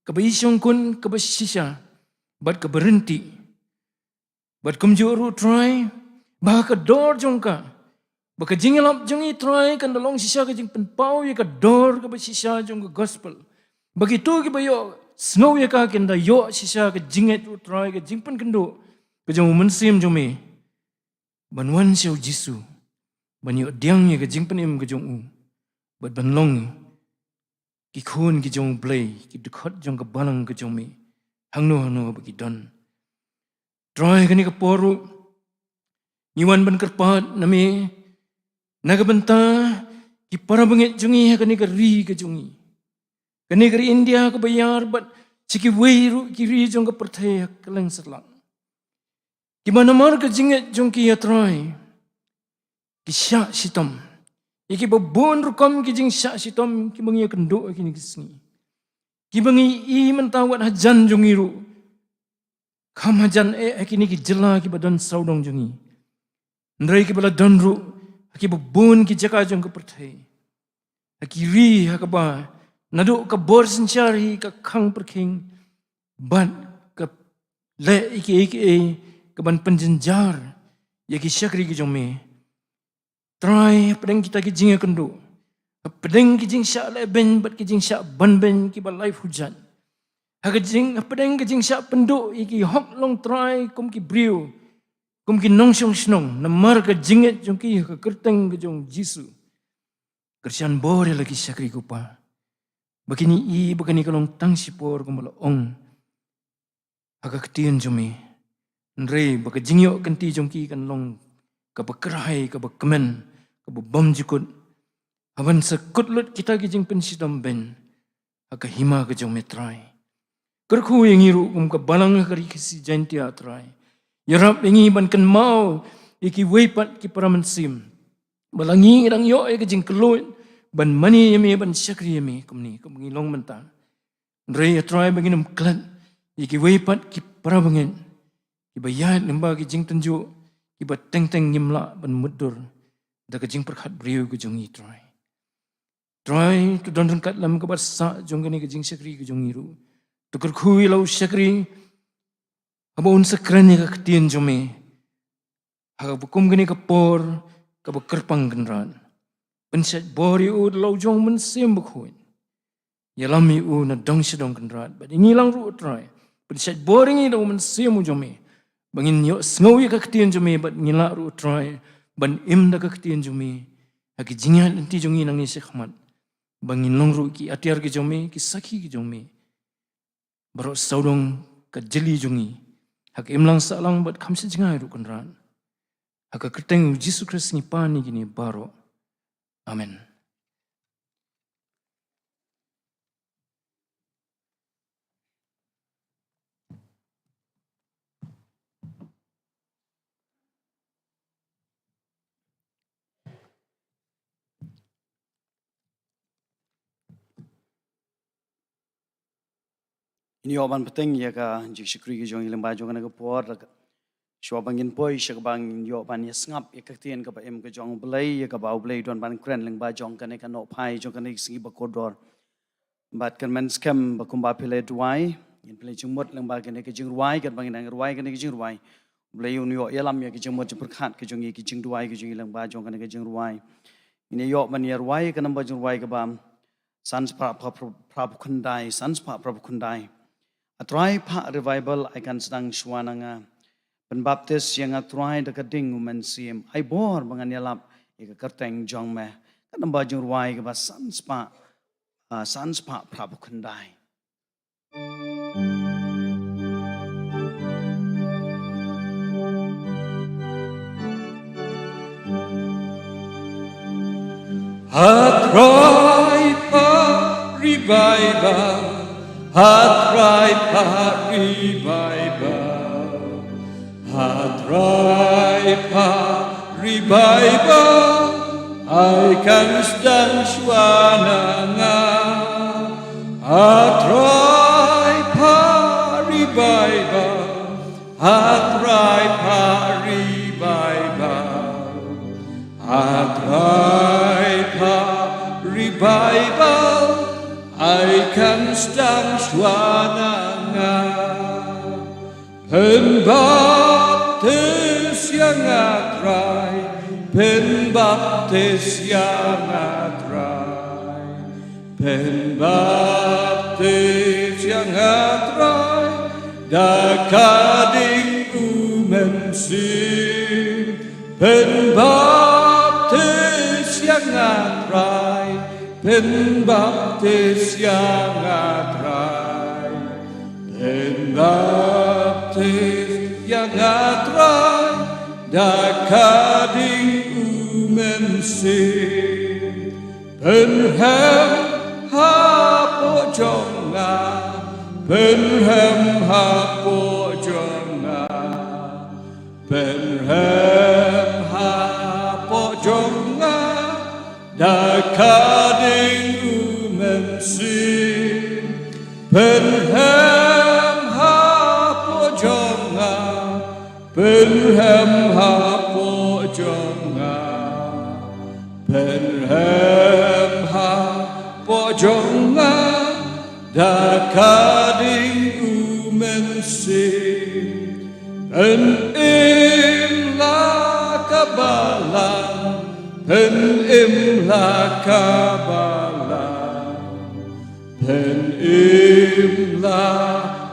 kaba ishongkun, kaba shisha bad kaba ryntih. Bad kumjuh ruh, Trai, ba ha ka dor jong ka, ba ka jingïalap jong ngi, Trai, kan da long shisha ka jingpynpaw ïa ka dor kaba shisha jong ka gospel, ba kito kiba ïohsngew ïa ka kin da ïoh shisha ka jingngeit ruh, Trai, ka jingpynkynduh ka jong U Mynsiem jong me, ban wan sha U Jisu, ban ïoh pdiang ïa ka jingpynim ka jong u, bad ban long ki khun ki jong U Blei, ki dkhot jong ka balang ka jong me, hangno hangno ba ki don. Trai, ha kane ka por ruh ngi wan ban kyrpad na me na ka bynta ki para bangeit jong ngi ha kane ka ri ka jong ngi, kane ka ri India kaba ïar, bad sha kiwei ruh ki ri jong ka pyrthei ha kylleng satlak, kiba namar ka jingngeit jong ki, A Trai, ki shah shitom ïa kiba bun rukom ki jingshah shitom kiba ngi ïakynduh ha kine ki sngi, kiba ngi i mynta wat hajan jong ngi ruh, kham hajan eh ha kine ki jylla kiba don sawdong jong ngi, hynrei kiba la don ruh ha kiba bun ki jaka jong ka pyrthei, ha ki ri ha kaba naduh ka bor synshar hi ka khang pyrkhing, bad ka leh ïa kiei kiei ka ban pynjynjar ïa ki shakri ki jong me. Trai, hapdeng kita ki jingïakynduh, hapdeng ki jingshah lehbeiñ bad ki jingshah banbeiñ kiba laiphew jait, ha ka jing, hapdeng ka jingshah pynduh ïa ki hok long Trai kum ki briew, kum ki nongshong shnong, namar ka jingngeit jong ki ha ka kyrteng ka jong Jisu. Kyrshan bor ïa la ki shakri, ko Pa, ba kin ïohi ba kane ka long tang shipor kumba la ong ha ka ktien jong me. Hynrei ba ka jingïoh kynti jong ki kan long kaba kyrhai, kaba kmen, kaba bymjukut, haban sa kut lut kita ki jingpynshitom beiñ ha ka hima ka jong me, Trai. Kyrkhu ïa ngi ruh kum ka balang ha ka Ri Khasi Jaintia, Trai. Ïarap ïa ngi ban kynmaw ïa kiwei pat ki para mynsiem ba la ngi dang ïoh ïa ka jingkylluid ban mane ïa me, ban shakri ïa me kumne, kum ngi long mynta. Hynrei, A Trai, ba ngin ym klet ïa kiwei pat ki para bangeit kiba ïaid lyngba ki jingtynjuh kiba teng teng ngim lah ban mutdur da ka jingpyrkhat briew ka jong ngi, Trai. Trai, to don ryngkat lem kaba sah jong kane ka jingshakri ka jong ngi ruh. To kyrkhu ïa la u shakri haba un sa kren ïa ka ktien jong me ha kaba kum kane ka por kaba kyrpang, Kynrad. Pynshait bor ïa u da la u jong u Mynsiem Bakhuid. Ïalam ïa u na dong sha dong, Kynrad, bad ïa ngi lang ruh, Trai. Pynshait bor ïa ngi da u Mynsiem u jong me, ba ngin ïohsngew ïa ka ktien jong me bad ngin lah ruh, Trai, ban im da ka ktien jong me ha ki jingïaid lynti jong ngi nangne shakhmat, ba ngin long ruh ki atiar ki jong me, ki sakhi ki jong me baroh sawdong ka jylli jong ngi, ha ka imlang sahlang bad kham sha jngai ruh, Kynrad. Ha ka kyrteng U Jisu Khrist ngi pan ïa kine baroh. Amen. Ngin ïoh ban bteng ïa ka jingshakri ka jong ngi lyngba jong kane ka por. Shuwa ba ngin poi sha kaba ngin ïoh ban ïa sngap ïa ka ktien kaba im ka jong U Blei, ïa kaba U Blei u don ban kren lyngba jong kane ka nohphai jong kane ka sngi bakordor. Bad kan myn skhem ba kumba phi la duwai, ngin pynleit jingmut lyngba kane ka jingrwai, katba ngin nang rwai kane ka jingrwai, U Blei un ïoh ïalam ïa ka jingmut jingpyrkhat ka jong ngi, ka jingduwai ka jong ngi lyngba jong kane ka jingrwai. Ngin ïoh ban ïa rwai ka namba jingrwai kaba san spah phra, phra, phraphew khyndai, san spah phraphew khyndai. A Trai, phah revival, ai kan sdang shuwa na nga. Pynbaptis ïa nga, Trai, da ka ding U Mynsiem. Ai bor ba ngan ïalap ïa ka kyrteng jong me. Ka namba jingrwai kaba san spah, ah, san spah phraphew khyndai. Ha Trai, phah revival, ha Trai, phah revival, ha Trai, phah revival, ai kan sdang shuwa na nga. Ha Trai, phah revival, ha Trai, phah revival, ha Trai, phah revival, ai kan sdang shuwa na nga. Pynbaptis ïa nga, Trai, pynbaptis ïa nga, Trai. Pynbaptis ïa nga, Trai, da ka ding U Mynsiem. Pynbaptis ïa nga, Trai, pynbaptis ïa nga, Trai. Pynbaptis ïa nga, Trai, da ka ding U Mynsiem. Pynrhem hapoh jong nga, pynrhem hapoh jong nga. Pynrhem hapoh jong nga, da ka ding U Mynsiem. Pynrhem hapoh jong nga, pynrhem hapoh jong nga. Pynrhem hapoh jong nga, da ka ding U Mynsiem. Pynim la ka balang, Im la ka balang, pyn im la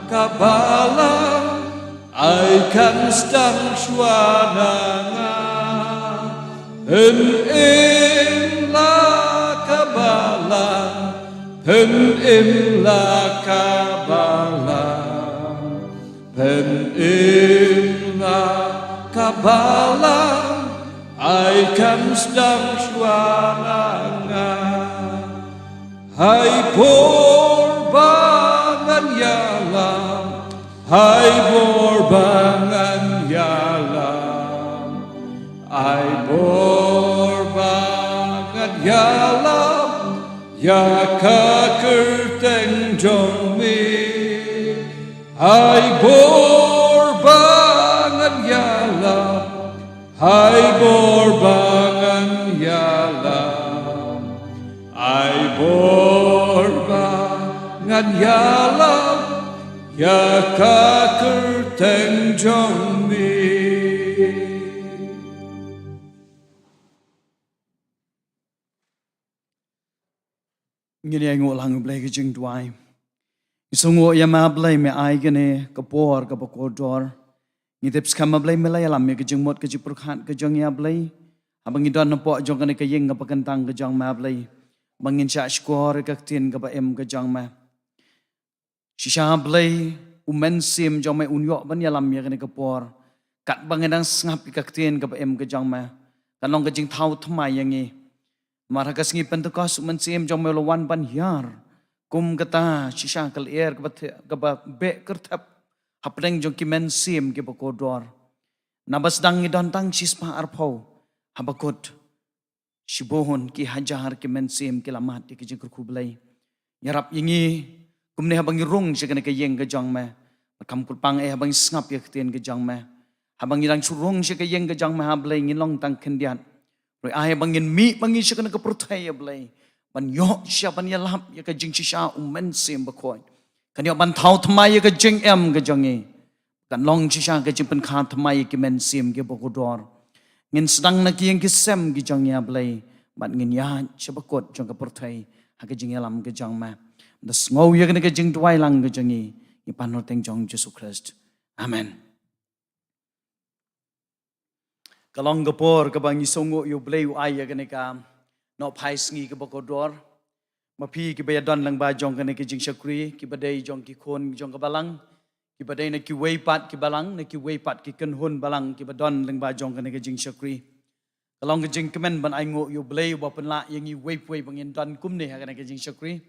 ka balang, ai kan sdang shuwa na nga. Pyn im la ka balang, pyn im la ka balang, pyn im la ka balang, ai kan sdang shuwa na nga. Hai bor ba ngan ïalam, hai bor ba ngan ïalam, ai bor ba ngan ïalam, ïa ka kyrteng jong me. Hai bor ba ngan ïalam, hai bor ba ngan ïalam, ai bor ba ngan ïalam, ïa ka kyrteng jong me. Ngin ïa nguh lang U Blei ka jingduwai. Ngi sngewnguh ïa me Blei, me ai kane ka por kaba kordor. Ngi tip skhem me Blei me la ïalam ïa ka jingmut ka jingpyrkhat ka jong ngi ïa Blei. Haba ngi don hapoh jong kane ka ïing kaba kyntang ka jong me Blei, ba ngin shah shkor ïa ka ktien kaba im ka jong me. Shisha Blei, U Mynsiem jong me un ïoh ban ïalam ïa kane ka por. Katba ngi dang sngap ïa ka ktien kaba im ka jong me, kan long ka jingthaw thymmai ïa ngi. Namar ha ka sngi Pentekost U Mynsiem jong me u la wan ban hiar. Kum kata shisha ka lyer kaba the-, kaba beh kyrthep hapdeng jong ki mynsiem kiba kordor. Naba sdang ngi don tang shispah arphew, haba kut shibun ki hajar ki mynsiem ki la mad ïa ka jingkyrkhu Blei. Ïarap ïa ngi kumne haba ngi rung sha kane ka ïing ka jong me. Bad kham kyrpang eh haba ngi sngap ïa ka ktien ka jong me. Haba ngi dang shu rung sha ka ïing ka jong me ha Blei, ngin long tang khyndiat. Ruh ai ba ngin mih ba ngi sha kane ka pyrthei ïa Blei, ban ïoh shisha ban ïalap ïa ka jingshisha U Mynsiem Bakhuid. Kan ïoh ban thaw thymmai ïa ka jingim ka jong ngi. Kan long shisha ka jingpynkha thymmai ïa ki mynsiem kiba kordor. Ngin sdang na ki ïing ki sem ki jong ngi ïa Blei, bad ngin ïaid sha bakut jong ka pyrthei ha ka jingïalam ka jong me. Da sngew ïa kane ka jingduwai lang ka jong ngi, ngi pan ha kyrteng jong U Jisu Khrist. Amen. Ka long ka por kaba ngi sngewnguh ïa U Blei u ai ïa kane ka nohphai sngi kaba kordor. Ma phi kiba ïadon lyngba jong kane ka jingshakri, kiba dei jong ki khun jong ka balang, kiba dei na kiwei pat ki balang, na kiwei pat ki kynhun balang kiba don lyngba jong kane ka jingshakri. Ka long ka jingkmen ban ainguh ïa U Blei uba pynlah ïa ngi uwei pa uwei ba ngin don kumne ha kane ka jingshakri.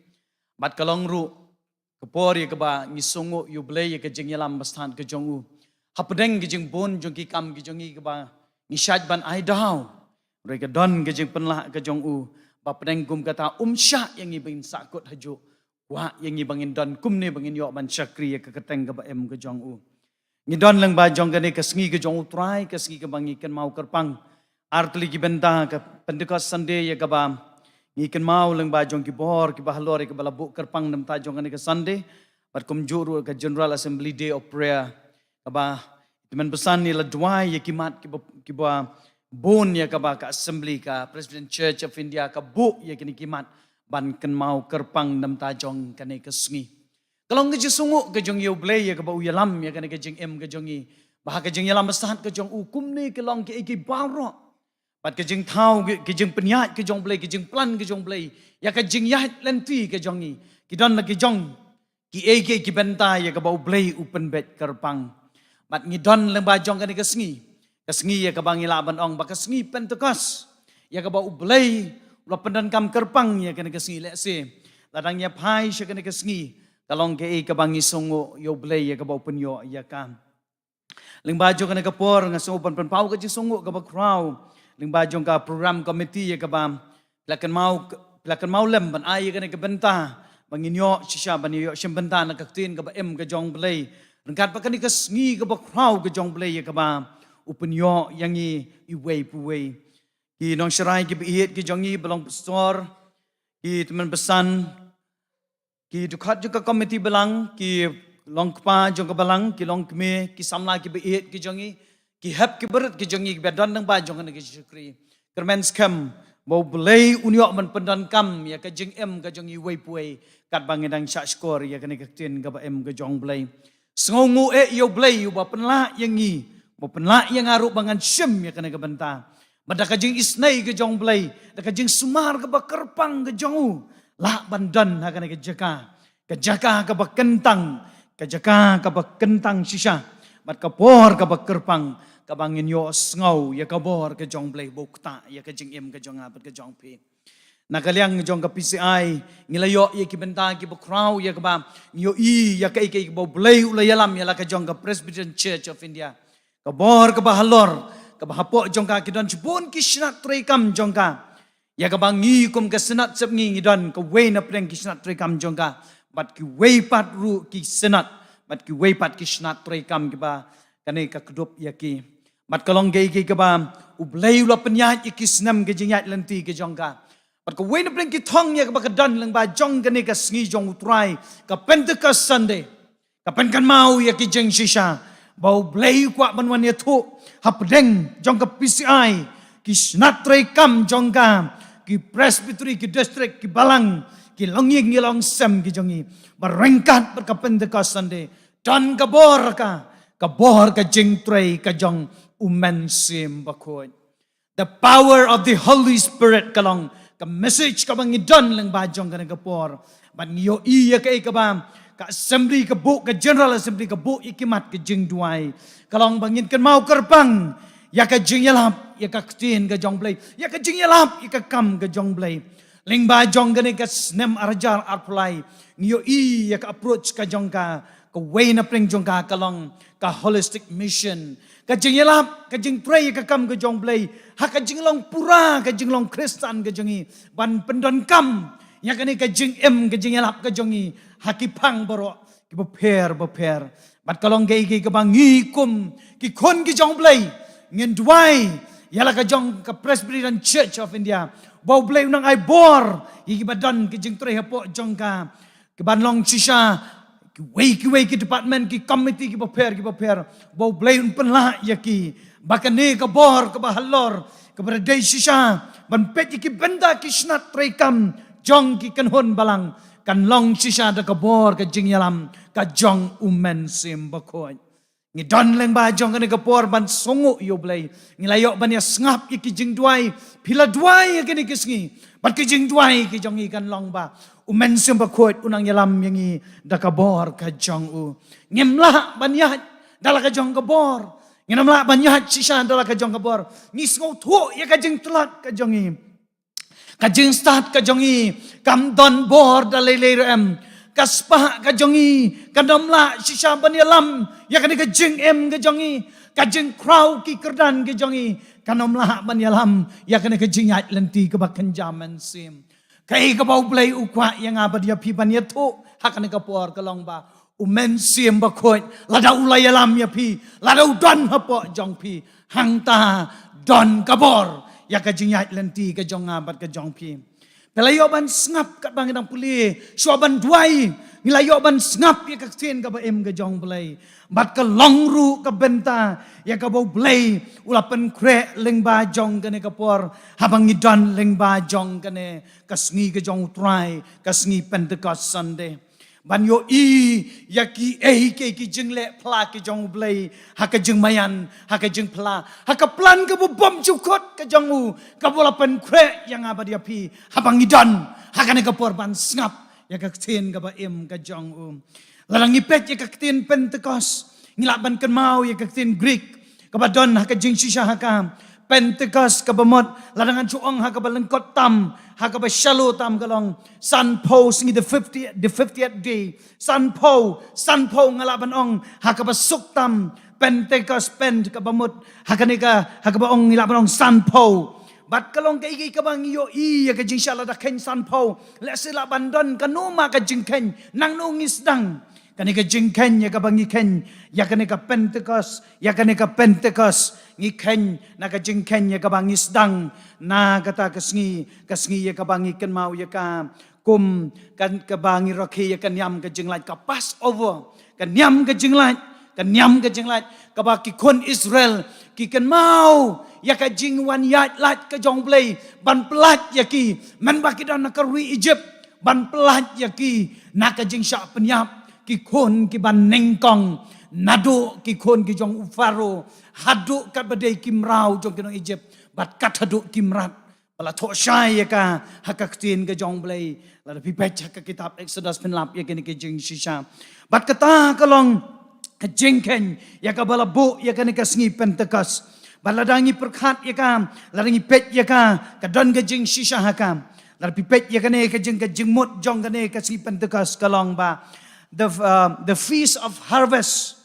Bad ka long ruh ka por ïa kaba ngi sngewnguh ïa U Blei ïa ka jingïalam bastad ka jong u. Hapdeng ka jingbun jong ki kam ki jong ngi kaba ngi shait ban ai daw, hynrei ka don ka jingpynlah ka jong u, ba pdeng kum kata um shah ïa ngi ba ngin sahkut hajuh. Kwah ïa ngi ba ngin don kumne ba ngin ïoh ban shakri ïa ka kyrteng kaba im ka jong u. Ngi don lyngba jong kane ka sngi ka jong U Trai, ka sngi kaba ngi kynmaw kyrpang ar tylli ki bynta, ka Pentecost Sunday ïa kaba ngi kynmaw lyngba jong ki bor kiba halor ïa kaba la buh kyrpang na bynta jong kane ka Sunday. Bad kumjuh ruh ka General Assembly Day of Prayer, kaba tymmen basan ngi la duwai ïa ki mat kiba, kiba bun ïa kaba ka Assembly ka Presbyterian Church of India ka buh ïa kine ki mat ban kynmaw kyrpang na bynta jong kane ka sngi. Ka long ka jingsngewnguh ka jong ïa U Blei ïa kaba u ïalam ïa kane ka jingim ka jong ngi, ba ha ka jingïalam bastad ka jong u kumne ka long kiei kiei baroh. Bad ka jingthaw, ka jingpynïaid ka jong U Blei, ka jingplan ka jong U Blei ïa ka jingïaid lynti ka jong ngi, ki don la ki jong kiei kiei ki bynta ïa kaba U Blei u pynbeit kyrpang. Bad ngi don lyngba jong kane ka sngi, ka sngi ïa kaba ngi lah ban ong ba ka sngi Pentecost, ïa kaba U Blei u la pyndonkam kyrpang ïa kane ka sngi. Lehse lada ngi ïa phai sha kane ka sngi, ka long kaei kaba ngi sngewnguh ïa U Blei ïa kaba u pynïoh ïa ka. Lyngba jong kane ka por nga sngew ban pynpaw ka jingsngewnguh kaba khraw lyngba jong ka program committee ïa kaba phi la kynmaw, phi la kynmaw lem ban ai ïa kane ka bynta ba ngin ïoh shisha ban ïoh shim bynta na ka ktien kaba im ka jong U Blei, ryngkat bad kane ka sngi kaba khraw ka jong U Blei ïa kaba u pynïoh ïa ngi iwei pa iwei. Ki nongsharai kiba ïeit ki jong ngi, ba long pastor, ki tymmen basan, ki dkhot jong ka committee balang, ki long kpa jong ka balang, ki long kmie, ki samla kiba ïeit ki jong ngi, ki hep kiba rit ki jong ngi kiba don lyngba jong kane ka jingshakri. Kyrmen skhem ba U Blei un ïoh ban pyndonkam ïa ka jingim ka jong iwei pa iwei, katba ngi dang shah shkor ïa kane ka ktien kaba im ka jong U Blei. Sngewnguh eh ïa U Blei uba pynlah ïa ngi, uba pynlah ïa nga ruh ba ngan shim ïa kane ka bynta. Bad da ka jingisynei ka jong U Blei, da ka jingsumar kaba kyrpang ka jong u, lah ban don ha kane ka jaka, ka jaka kaba kyntang, ka jaka kaba kyntang shisha, bad ka por kaba kyrpang, kaba ngin ïohsngew ïa ka bor ka jong U Blei ba u ktah ïa ka jingim ka jong nga bad ka jong phi. Na ka liang jong ka P C I, ngi la ïoh ïa ki bynta kiba khraw, ïa kaba ngi ïohi ïa kaei kaei kaba U Blei u la ïalam ïa la ka jong ka Presbyterian Church of India. Ka bor kaba halor, kaba hapoh jong ka ki don shibun ki shnat treikam jong ka. Ïa kaba ngi kum ka Synod sepngi ngi don kawei na pdeng ki shnat treikam jong ka, bad kiwei pat ruh ki Synod, bad kiwei pat ki shnat treikam kiba kane ka kdup ïa ki. Bad ka long kaei kaei kaba U Blei u la pynïaid ïa ki snem ka jingïaid lynti ka jong ka. Bad kawei na pdeng ki thong ïa kaba ka don lyngba jong kane ka sngi jong U Trai, ka Pentecost Sunday, ka pynkynmaw ïa ki jingshisha ba U Blei u kwah ban wan ïathuh hapdeng jong ka P C I, ki shnat treikam jong ka, ki presbytery, ki district, ki balang, ki longïing, ki longsem ki jong ngi, ba ryngkat bad ka Pentecost Sunday, don ka bor ka, ka bor ka jingtrei ka jong U Mynsiem Bakhuid. The power of the Holy Spirit ka long ka message kaba ngi don lyngba jong kane ka por. Bad ngi ïohi ïa kaei kaba ka assembly ka buh, ka General Assembly ka buh ïa ki mat ka jingduwai, ka long ba ngin kynmaw kyrpang ïa ka jingïalap ïa ka ktien ka jong U Blei, ïa ka jingïalap ïa ka kam ka jong U Blei. Lyngba jong kane ka snem ar hajar arphew lai, ngi ïohi ïa ka approach ka jong ka, kawei na pdeng jong ka ka long ka holistic mission, ka jingïalap, ka jingtrei ïa ka kam ka jong U Blei ha ka jinglong pura, ka jinglong Khristan ka jong ngi, ban pyndonkam ïa kane ka jingim, ka jingïalap ka jong ngi ha ki phang baroh kiba pher bapher. Bad ka long kaei kaei kaba ngi kum ki khun ki jong U Blei ngin duwai ïa la ka jong ka Presbyterian Church of India, ba U Blei un nang ai bor ïa kiba don ka jingtrei hapoh jong ka, kiban long shisha kiwei kiwei ki department, ki committee kiba pher kiba pher, ba U Blei un pynlah ïa ki, ba kane ka bor kaba halor, kaba dei shisha ban peit ïa ki bynta ki shnat treikam jong ki kynhun balang, kan long shisha da ka bor ka jingïalam ka jong U Mynsiem Bakhuid. Ngi don lyngba jong kane ka por ban sngewnguh ïa U Blei. Ngi la ïoh ban ïa sngap ïa ki jingduwai, phi la duwai ïa kane ka sngi. Bad ki jingduwai ki jong ngi kan long ba U Mynsiem Bakhuid un nang ïalam ïa ngi da ka bor ka jong u. Ngim lah ban ïaid da la ka jong ka bor. Ngim lah ban ïaid shisha da la ka jong ka bor. Ngi sngewthuh ïa ka jingtlot ka jong ngi. Ka jingstad ka jong ngi kam don bor da lei lei ruh em. Ka spah ka jong ngi kan ym lah shisha ban ïalam ïa kane ka jingim ka jong ngi. Ka jingkhraw ki kyrdan ka jong ngi kan ym lah ban ïalam ïa kane ka jingïaid lynti kaba kynja mynsiem. Kaei kaba U Blei u kwah ïa nga bad ïa phi ban ïathuh ha kane ka por ka long ba U Mynsiem Bakhuid, lada u la ïalam ïa phi, lada u don hapoh jong phi, hangta don ka bor ïa ka jingïaid lynti ka jong nga bad ka jong phi. Phi la ïoh ban sngap katba ngi dang pule, shuwa ban duwai, ngi la ïoh ban sngap ïa ka ktien kaba im ka jong U Blei. Bad ka long ruh ka bynta ïa kaba U Blei u la pynkhreh lyngba jong kane ka por, haba ngi don lyngba jong kane ka sngi ka jong U Trai, ka sngi Pentecost Sunday. Ban ïohi ïa kiei kiei ki jingleh pla ki jong U Blei ha ka jingmaïan, ha ka jingpla, ha ka plan kaba bymjukut ka jong u, kaba u la pynkhreh ïa nga bad ïa phi, haba ngi don ha kane ka por ban sngap ïa ka ktien kaba im ka jong u. Lada ngi peit ïa ka ktien Pentecost, ngi lah ban kynmaw ïa ka ktien Greek kaba don ha ka jingshisha ha ka Pentecost kaba mut, lada ngan shu ong ha kaba lyngkot tam, ha kaba shallow tam ka long, sanphew sngi, the fiftieth, the fiftieth day. Sanphew, sanphew nga lah ban ong ha kaba suk tam, Pentecost, Pent kaba mut, ha kane ka, ha kaba ong ngi lah ban ong sanphew. Bad ka long kaei kaei kaba ngi ïohi ïa ka jingshah, lada kheiñ sanphew, lehse lah ban don kano ma ka jingkheiñ, nangno ngi sdang. Kane ka jingkheiñ ïa kaba ngi kheiñ ïa kane ka Pentecost, ïa kane ka Pentecost, ngi kheiñ na ka jingkheiñ ïa kaba ngi sdang na kata ka sngi, ka sngi ïa kaba ngi kynmaw ïa ka kum ka, kaba ngi rakhe ïa ka niam ka jinglait, ka Passover, ka niam ka jinglait, ka niam ka jinglait kaba ki khun Israel ki kynmaw ïa ka jingwan ïaid lait ka jong U Blei ban pyllait ïa ki, mynba ki don ha ka ri Egypt, ban pyllait ïa ki na ka jingshah pynïap, ki khun ki ban nyngkong, naduh ki khun ki jong u Pharaoh haduh katba dei ki mraw jong ki nong Egypt, bad kat haduh ki mrad. Ba la thoh shai ïa ka ha ka ktien ka jong U Blei. Lada phi peit ha ka kitab Exodus phin lap ïa kane ka jingshisha. Bad kata ka long ka jingkheiñ ïa kaba la buh ïa kane ka sngi Pentecost. Bad lada ngi pyrkhat ïa ka, lada ngi peit ïa ka, ka don ka jingshisha ha ka. Lada phi peit ïa kane ka jing, ka jingmut jong kane ka sngi Pentecost ka long ba the, uh, the feast of harvest.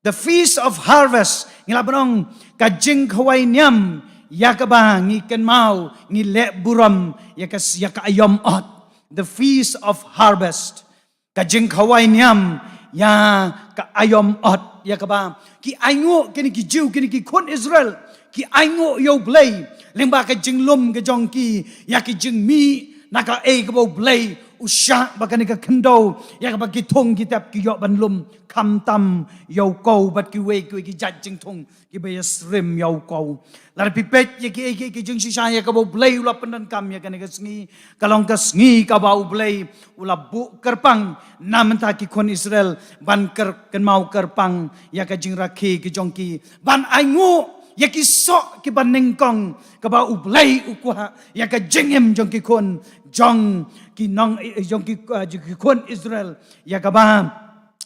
The Feast of Harvest, ngi lah ban ong, ka jingkhawai niam ïa kaba ngi kynmaw, ngi leh burom ïa ka, ïa ka aïom ot. The Feast of Harvest, ka jingkhawai niam ïa ka aïom ot, ïa kaba ki ainguh, kine ki Jiw, kine ki khun Israel, ki ainguh ïa U Blei lyngba ka jinglum ka jong ki ïa ki jingmih na kaei kaba U Blei u shah, ba kane ka khyndew ïa kaba ki thung ki tep ki ïoh ban lum, khamtam ïa u kew bad kiwei kiwei ki jait jingthung kiba ïasyriem ïa u kew. Lada phi peit ïa kiei kiei ki jingshisha ïa kaba U Blei u la pyndonkam ïa kane ka sngi, ka long ka sngi kaba U Blei u la buh kyrpang na bynta ki khun Israel, ban kyr, kynmaw kyrpang ïa ka jingrakhe ki jong ki, ban ainguh ïa ki soh kiba nyngkong kaba U Blei u kwah ïa ka jingim jong ki khun, jong ki nong, eh, jong ki, eh, jong ki khun Israel, ïa kaba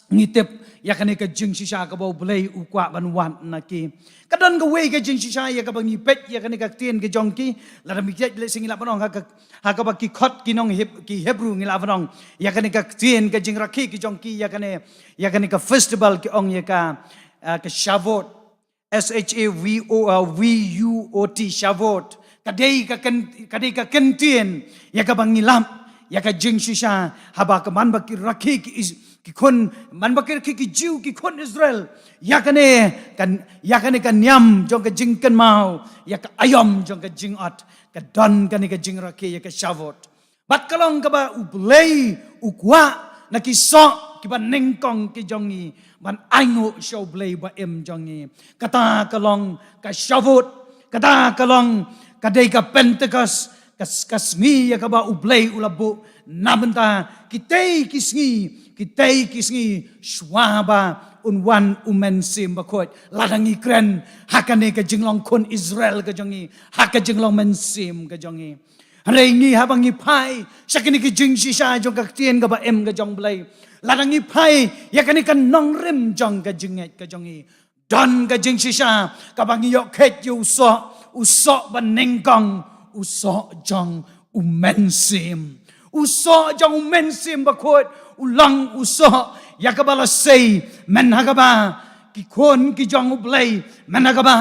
ngi tip ïa kane ka jingshisha kaba U Blei u kwah ban wad na ki. Ka don kawei ka jingshisha ïa kaba ngi peit ïa kane ka ktien ka jong ki, lada ngi peit lehse ngi lah ban ong ha ka, ha kaba ki khot ki nong Heb-, ki Hebru, ngi lah ban ong ïa kane ka ktien ka jingrakhe ki jong ki ïa kane, ïa kane ka festival ki ong ïa ka, ah, ka Shavuot. S H A V O, uh, V U O T, Shavuot. Ka dei ka kyn-, ka dei ka kyntien ïa kaba ngi lap ïa ka jingshisha haba ka, man ba ki rakhe ki Is-, ki khun, man ba ki rakhe ki Jiw, ki khun Israel ïa kane ka, ïa kane ka niam jong ka jingkynmaw ïa ka aïom jong ka jingot, ka don kane ka jingrakhe ïa ka Shavuot. Bad ka long kaba U Blei u kwah na ki soh kiba nyngkong ki jong ngi ban ainguh sha U Blei ba im jong ngi. Kata ka long ka Shavuot, kata ka long ka dei ka Pentecost, ka, ka sngi ïa kaba U Blei u la buh na bynta kitei ki sngi, kitei ki sngi shuwa ba un wan U Mynsiem Bakhuid. Lada ngi kren ha kane ka jinglong khun Israel ka jong ngi, ha ka jinglong mynsiem ka jong ngi. Hynrei ngi haba ngi phai sha kane ka jingshisha jong ka ktien kaba im ka jong U Blei, lada ngi phai ïa kane ka nongrim jong ka jingngeit ka jong ngi, don ka jingshisha kaba ngi ïoh kheit ïa u soh, u soh ba nyngkong, u soh jong U Mynsiem. U soh jong U Mynsiem Bakhuid u long u soh ïa kaba la sei, mynta kaba ki khun ki jong U Blei, mynta kaba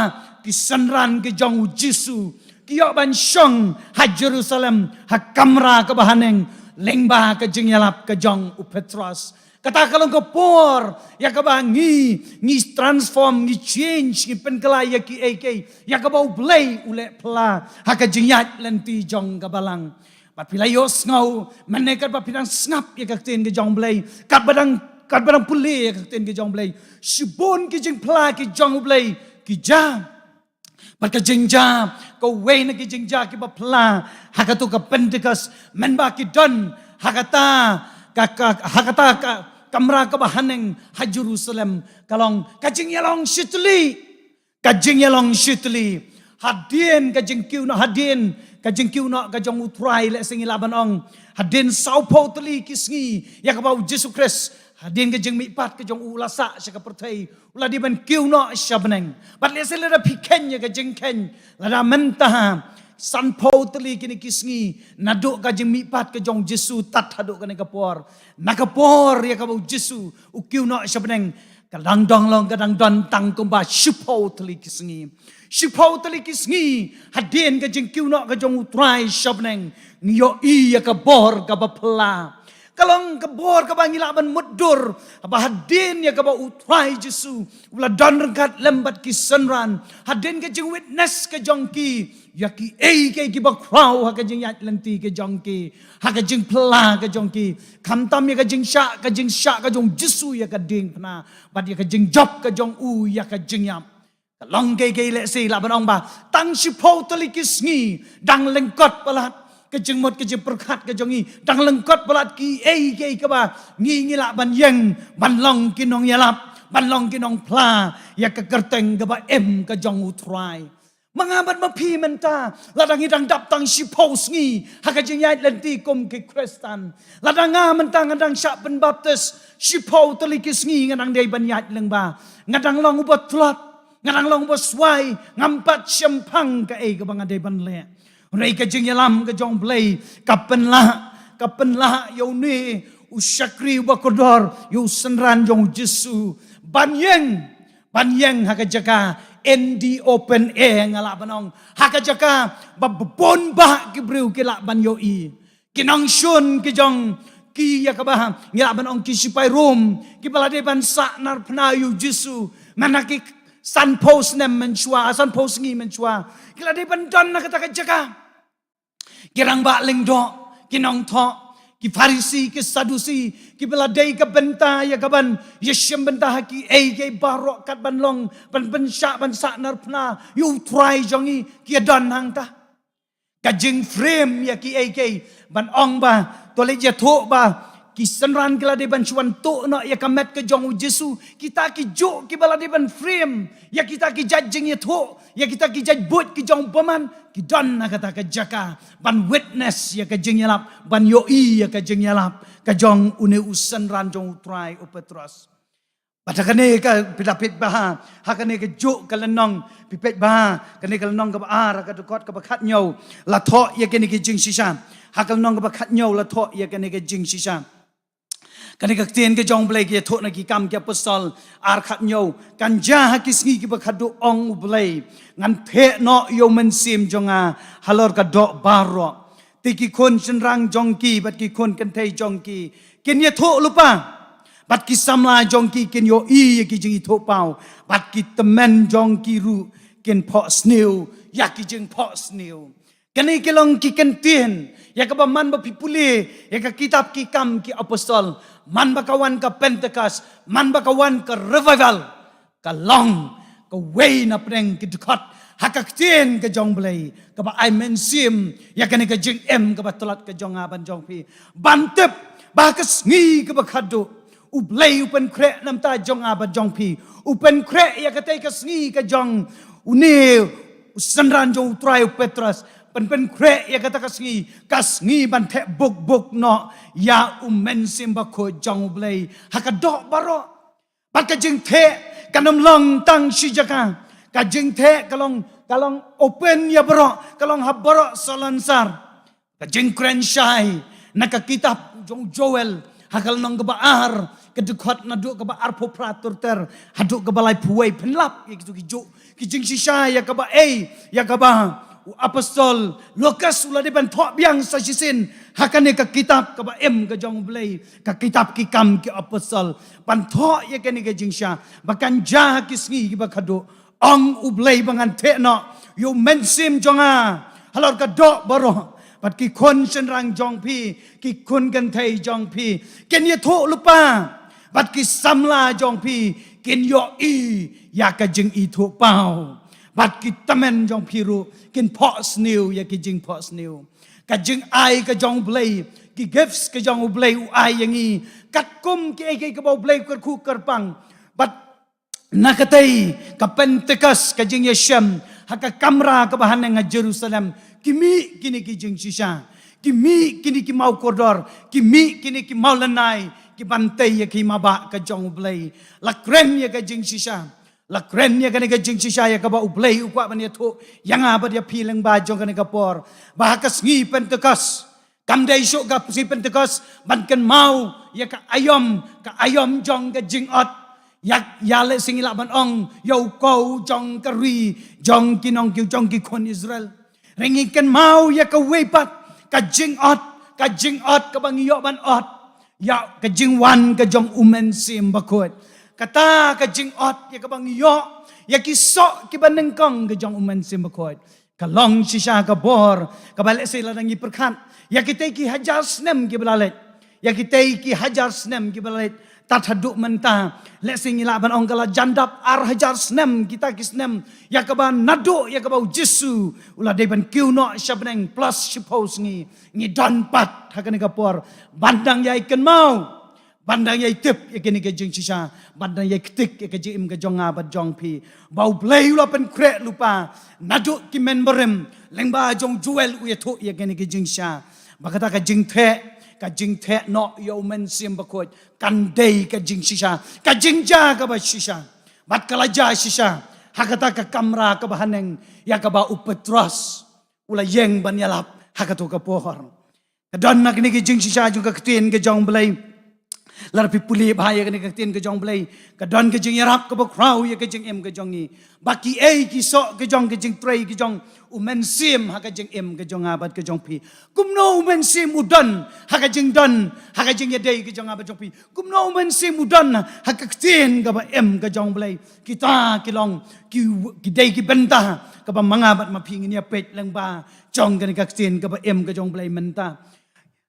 ki synran ki jong U Jisu ki ïoh ban shong ha Jerusalem, ha kamra kaba haneng, lyngba ka jingïalap ka jong u Petros. Kata ka long ka por ïa kaba ngi, ngi transform, ngi change, ngi pynkylla ïa kiei kiei ïa kaba U Blei u leh pla ha ka jingïaid lynti jong ka Balang. Bad phi la ïohsngew mynne katba phi dang sngap ïa ka ktien ka jong U Blei, katba dang, katba dang pule ïa ka ktien ka jong U Blei, shibun ki jingpla ki jong U Blei ki jia. Bad ka jingjia, kawei na ki jingjia kiba pla ha kato ka Pentecost, mynba ki don ha kata ka, ka, ha kata ka kamra kaba haneng ha Jerusalem, ka long ka jingïalong shitylli. Ka jingïalong shitylli. Hadien ka jingkiew noh, hadien ka jingkiew noh ka jong U Trai, lehse ngi lah ban ong, hadien sawphew tylli ki sngi ïa kaba U Jisu Khrist, hadien ka jingmihpat ka jong u, u la sah sha ka pyrthei, u la dei ban kiew noh sha bneng. Bad lehse lada phi kheiñ ïa ka jingkheiñ, lada mynta sanphew tylli kine ki sngi naduh ka jingmihpat ka jong U Jisu tad haduh kane ka por, na ka por ïa kaba U Jisu u kiew noh sha bneng, ka dang dang long, ka dang don tang kumba shiphew tylli ki sngi. Shiphew tylli ki sngi hadien ka jingkiew noh ka jong U Trai sha bneng, ngi ïohi ïa ka bor kaba pla. Ka long ka bor kaba ngi lah ban mutdur, haba hadien ïa kaba U Trai Jisu u la don ryngkat lem bad ki synran, hadien ka jingwitness ka jong ki ïa kiei kiei kiba khraw ha ka jingïaid lynti ka jong ki, ha ka jingpla ka jong ki, khamtam ïa ka jingshah, ka jingshah ka jong U Jisu ïa ka diengphna, bad ïa ka jingjop ka jong u ïa ka jingïap. Ka long kaei kaei lehse lah ban ong ba tang shiphew tylli ki sngi dang lyngkot palat ka jingmut ka jingpyrkhat ka jong ngi, dang lyngkot palat kiei kiei kaba ngi ngi lah ban ïeng ban long ki nongïalap, ban long ki nongphla ïa ka kyrteng kaba im ka jong U Trai. Ma nga bad ma phi mynta, lada ngi dang dap tang shiphew sngi ha ka jingïaid lynti kum ki Khristan, lada nga mynta nga dang shah pynbaptis shiphew tylli ki sngi, nga dang dei ban ïaid lyngba, nga dang long uba tlot, nga dang long uba swai, ngam pat shemphang kaei kaba nga dei ban leh. Hynrei ka jingïalam ka jong U Blei ka pynlah, ka pynlah ïa une u shakri uba kordor, ïa u synran jong U Jisu, ban ïeng, ban ïeng ha ka jaka in the open air, nga lah ban ong, ha ka jaka ba bun bah ki briew ki lah ban ïohi. Ki nongshun ki jong ki, ïa kaba ngi lah ban ong ki shipai Rom, kiba la dei ban sahnarphna ïa U Jisu man la ki sanphew snem mynshuwa, sanphew sngi mynshuwa, ki la dei ban don ha kata ka jaka. Ki rangbah lyngdoh, ki nongthoh, ki Pharisi, ki Sadusi, kiba la dei ka bynta ïa kaban ïashim bynta ha kiei kiei baroh kat ban long, ban pynshah, ban sahnarphna ïa U Trai jong ngi, ki ïadon hangta. Ka jingframe ïa kiei kiei, ban ong ba, to leit ïathuh ba ki synran ki la dei ban shu wan tuh noh ïa ka met ka jong U Jisu. Kita ki juh kiba la dei ban frame ïa kita ki jait jingïathuh, ïa kita ki jait buit ki jong u bymman, ki don ha kata ka jaka ban witness ïa ka jingïalap, ban ïohi ïa ka jingïalap ka jong une u synran jong U Trai, u Petros. Bad ha kane ka, phi la peit bha ha kane ka juh ka lynnong, phi peit bha ha kane ka lynnong kaba ar, ha ka dkhot kaba khathynñiew, la thoh ïa kane ka jingshisha. Ha ka lynnong kaba khathynñiew la thoh ïa kane ka jingshisha. Kane ka ktien ka jong U Blei, Ki Ïathuhlypa ki Kam ki Apostol ar khathynñiew: Kan jia ha ki sngi kiba khatduh, ong U Blei, ngan theh noh ïa U Mynsiem jong nga halor ka doh baroh. Te ki khun shynrang jong ki bad ki khun kynthei jong ki kin ïathuh lypa, bad ki samla jong ki kin ïohi ïa ki jingithuhpaw, bad ki tymmen jong ki ruh kin phohsniew ïa ki jingphohsniew. Kane ki long ki kyntien ïa kaba man ba phi pule ïa ka kitab Ki Kam ki Apostol, man ba ka wan ka Pentecost, man ba ka wan ka revival, ka long kawei na pdeng ki dkhot ha ka ktien ka jong U Blei, kaba ai mynsiem ïa kane ka jingim kaba tlot ka jong nga bad jong phi, ban tip ba ha ka sngi kaba khatduh U Blei u pynkhreh na bynta jong nga bad jong phi. U pynkhreh ïa katei ka sngi ka jong une u synran jong U Trai, u Petros. Pyn, pynkhreh ïa kata ka sngi, ka sngi ban theh buk buk noh ïa U Mynsiem Bakhuid jong U Blei ha ka doh baroh. Bad ka jingtheh kan ym long tang shi jaka. Ka jingtheh ka long, ka long open ïa baroh, ka long ha baroh salonsar. Ka jingkren shai na ka kitab jong u Joel, ha ka lynnong kaba ar, ka dkhot naduh kaba arphew phra tur ter haduh kaba laiphew wei, pynlap ïa kitu ki juh ki jingshisha ïa kaba ei, ïa kaba u Apostol Lukas u la dei ban thoh biang sa shisien ha kane ka kitab kaba im ka jong U Blei, ka kitab Ki Kam ki Apostol, ban thoh ïa kane ka jingshisha ba kan jia ha ki sngi kiba khatduh, ong U Blei, ba ngan theh noh ïa U Mynsiem jong nga halor ka doh baroh, bad ki khun shynrang jong phi, ki khun kynthei jong phi kin ïathuh lypa, bad ki samla jong phi kin ïohi ïa ka jingithuhpaw, bad ki tymmen jong phi ruh kin phohsniew ïa ki jingphohsniew. Ka jingai ka jong U Blei, ki gifts ka jong U Blei u ai ïa ngi katkum kiei kiei kaba U Blei u kyrkhu kyrpang. Bad na katei ka Pentecost, ka jingïashem ha ka kamra kaba haneng ha Jerusalem, ki mih kine ki jingshisha, ki mih kine ki mawkordor, ki mih kine ki mawlynnai, ki ban tei ïa ka hima bah ka jong U Blei. La kren ïa ka jingshisha, la kren ïa kane ka jingshisha ïa kaba U Blei u kwah ban ïathuh ïa nga bad ïa phi lyngba jong kane ka por, ba ha ka sngi Pentecost, kam dei shuh ka sngi Pentecost ban kynmaw ïa ka aïom, ka aïom jong ka jingot, ïa, ïa lehse ngi lah ban ong ïa u kow jong ka ri jong ki nong, ki jong ki khun Israel. Hynrei ngi kynmaw ïa kawei pat ka jingot, ka jingot kaba ngi ïoh ban ot ïa ka jingwan ka jong U Mynsiem Bakhuid. Kata ka jingot ïa kaba ngi ïoh ïa ki soh kiba nyngkong ka jong U Mynsiem Bakhuid, ka long shisha ka bor kaba lehse lada ngi pyrkhat ïa kitei ki hajar snem kiba la leit, ïa kitei ki hajar snem kiba la leit, Tad haduh mynta, lehse ngi lah ban ong ka la jan dap ar hajar snem, kita ki snem, ïa kaba naduh, ïa kaba u Jisu u la dei ban kiew noh sha bneng plus shiphew sngi, ngi don pat ha kane ka por ban dang ïai kynmaw, ban dang ïai tip ïa kine ki jingshisha, ban dang ïai ktik ïa ka jingim ka jong nga bad jong phi, ba U Blei u la pynkhreh lypa naduh ki mynbarim, lyngba jong Joel u ïathuh ïa kine ki jingshisha, ba kata ka jingtheh, ka jingtheh noh ïa U Mynsiem Bakhuid kan dei ka jingshisha, ka jingjia kaba shisha. Bad ka la jia shisha ha kata ka kamra kaba haneng, ïa kaba u Petros u la ïeng ban ïalap ha kato ka por. Ka don na kine ki jingshisha jong ka ktien ka jong U Blei. Lada phi pule bha ïa kane ka ktien ka jong U Blei, ka don ka jingïarap kaba khraw ïa ka jingim ka jong ngi, ba kiei ki soh ka jong ka jingtrei ka jong U Mynsiem ha ka jingim ka jong nga bad ka jong phi. Kumno U Mynsiem u don ha ka jingdon, ha ka jingïadei ka jong nga bad jong phi. Kumno U Mynsiem u don ha ka ktien kaba im ka jong U Blei. Kita ki long ki, ki dei ki bynta kaba ma nga bad ma phi ngin ïa peit lyngba jong kane ka ktien kaba im ka jong U Blei mynta.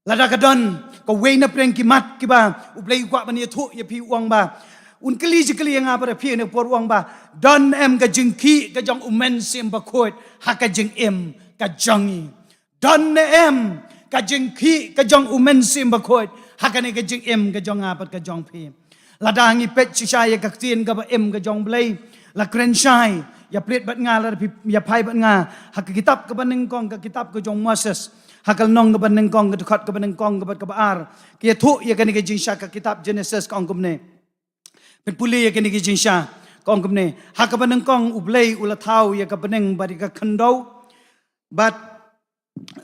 Lada ka don kawei na pdeng ki mat kiba U Blei u kwah ban ïathuh ïa phi, u ong ba, un kylli jingkylli ïa nga bad ïa phi ha kane ka por, u ong ba, don em ka jingkhih ka jong U Mynsiem Bakhuid ha ka jingim ka jong ngi? Don ne em ka jingkhih ka jong U Mynsiem Bakhuid ha kane ka jingim ka jong nga bad ka jong phi? Lada ngi peit shisha ïa ka ktien kaba im ka jong U Blei, la kren shai, ïa peit bad nga, lada phi ïa phai bad nga ha ka kitab kaba nyngkong, ka kitab ka jong Moses, ha ka lynnong kaba nyngkong, ka dkhot kaba nyngkong, kaba, kaba ar, ka ïathuh ïa kane ka jingshisha, ka kitab Genesis ka ong kumne. Phin pule ïa kane ka jingshisha, ka ong kumne. Ha kaba nyngkong U Blei u la thaw ïa ka bneng bad ïa ka khyndew, bad,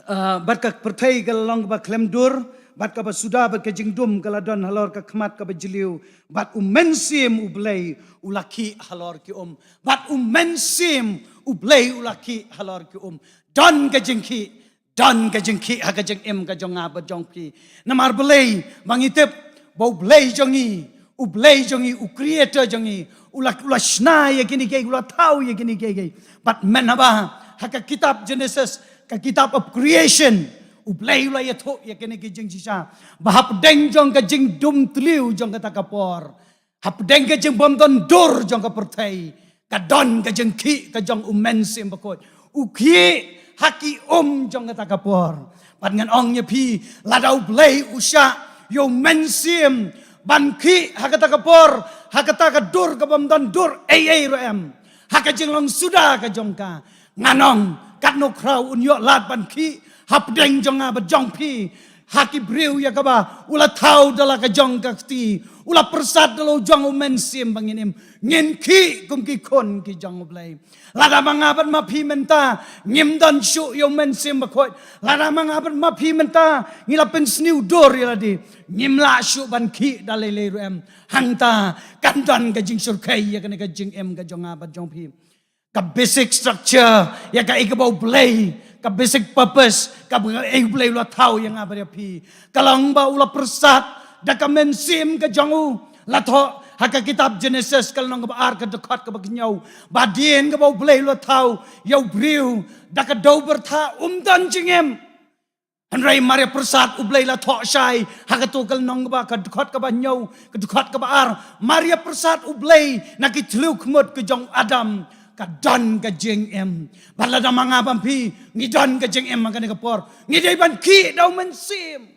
ah, bad ka pyrthei ka la long kaba khlem dur, bad kaba suda, bad ka jingdum ka la don halor ka khmat kaba jylliew, bad U Mynsiem U Blei u la khih halor ki um. Bad U Mynsiem U Blei u la khih halor ki um. Don ka jingkhih, don ka jingkhih ha ka jingim ka jong nga bad jong phi. Namar balei? Ba ngi tip ba U Blei jong ngi, U Blei jong ngi, U Creator jong ngi, u la, u la shna ïa kine kiei, u la thaw ïa kine kiei. Bad mynba ha ka kitab Genesis, ka kitab of creation, U Blei u la ïathuh ïa kine ki jingshisha, ba hapdeng jong ka jingdum thliew jong kata ka por, hapdeng ka jingbymdon dur jong ka pyrthei, ka don ka jingkhih ka jong U Mynsiem Bakhuid. U khih ha ki um jong kata ka por. Bad ngan ong ïa phi, lada U Blei u shah ïa U Mynsiem ban khih ha kata ka por, ha kata ka dur kabymdon dur ei ei ruh em, ha ka jinglong suda ka jong ka, ngan ong katno khraw un ïoh lad ban khih hapdeng jong nga bad jong phi, ha ki briew ïa kaba u la thaw da la ka jong ka kti, u la pyrsad da la u jong U Mynsiem ba ngin im, ngin khih kum ki khun ki jong U Blei. Lada ma nga bad ma phi mynta ngim don shuh ïa U Mynsiem Bakhuid, lada ma nga bad ma phi mynta ngi la pynsniew dur ïa lade, ngim lah shuh ban khih da lei lei ruh em. Hangta kan don ka jingshyrkhei ïa kane ka jingim ka jong nga bad jong phi. Ka basic structure ïa kaei kaba U Blei, ka basic purpose kaba U Blei u la thaw ïa nga bad ïa phi, ka long ba u la pyrsad da ka Mynsiem ka jong u. La thoh ha ka kitab Genesis ka lynnong kaba ar, ka dkhot kaba hynñiew, ba hadien kaba U Blei u la thaw ïa u briew da ka dew byrtha, um don jingim. Hynrei mar ïa pyrsad U Blei, la thoh shai ha kato ka lynnong kaba, ka dkhot kaba hynñiew, ka dkhot kaba ar, mar ïa pyrsad U Blei na ki thliew khmut ka jong u Adam, ka don ka jingim. Bad lada ma nga bad ma phi ngi don ka jingim ha kane ka por, ngi dei ban khih da U Mynsiem.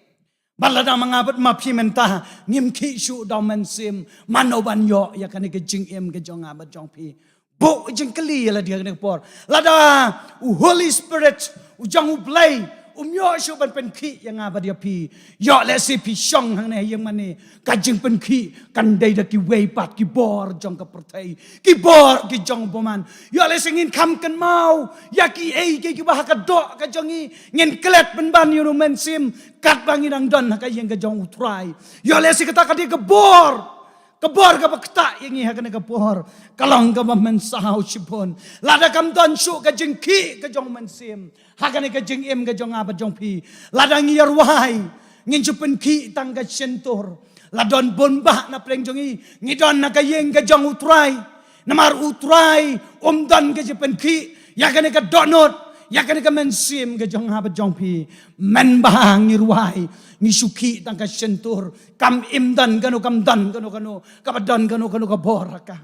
Bad lada ma nga bad ma phi mynta ngim khih shuh da U Mynsiem, mano ban ïoh ïa kane ka jingim ka jong nga bad jong phi? Buh jingkylli ïa lade ha kane ka por. Lada u Holy Spirit u jong U Blei um ïoh shuh ban pynkhih ïa nga bad ïa phi, ïoh lehse phi shong hangne ha ïing mane, ka jingpynkhih kan dei da kiwei pat ki bor jong ka pyrthei, ki bor ki jong u bymman. Ïoh lehse ngin kham kynmaw ïa kiei kiei kiba ha ka doh ka jong ngi, ngin klet pynban ïa U Mynsiem katba ngi dang don ha ka ïing ka jong U Trai. Ïoh lehse kata ka dei ka bor, ka bor kaba ktah ïa ngi ha kane ka por, ka long kaba mynsaw shibun. Lada kam don shuh ka jingkhih ka jong U Mynsiem ha kane ka jingim ka jong nga bad jong phi, lada ngi ïa rwai, ngin shu pynkhih tang ka shyntur. La don bun bah na pdeng jong ngi, ngi don na ka ïing ka jong U Trai, namar U Trai um don ka jingpynkhih ïa kane ka dohnud, ïa kane ka mynsiem ka jong nga bad jong phi. Mynba ngi rwai, ngi shu khih tang ka shyntur, kam im don kano, kam don kano kano, kaba don kano kano ka bor ha ka.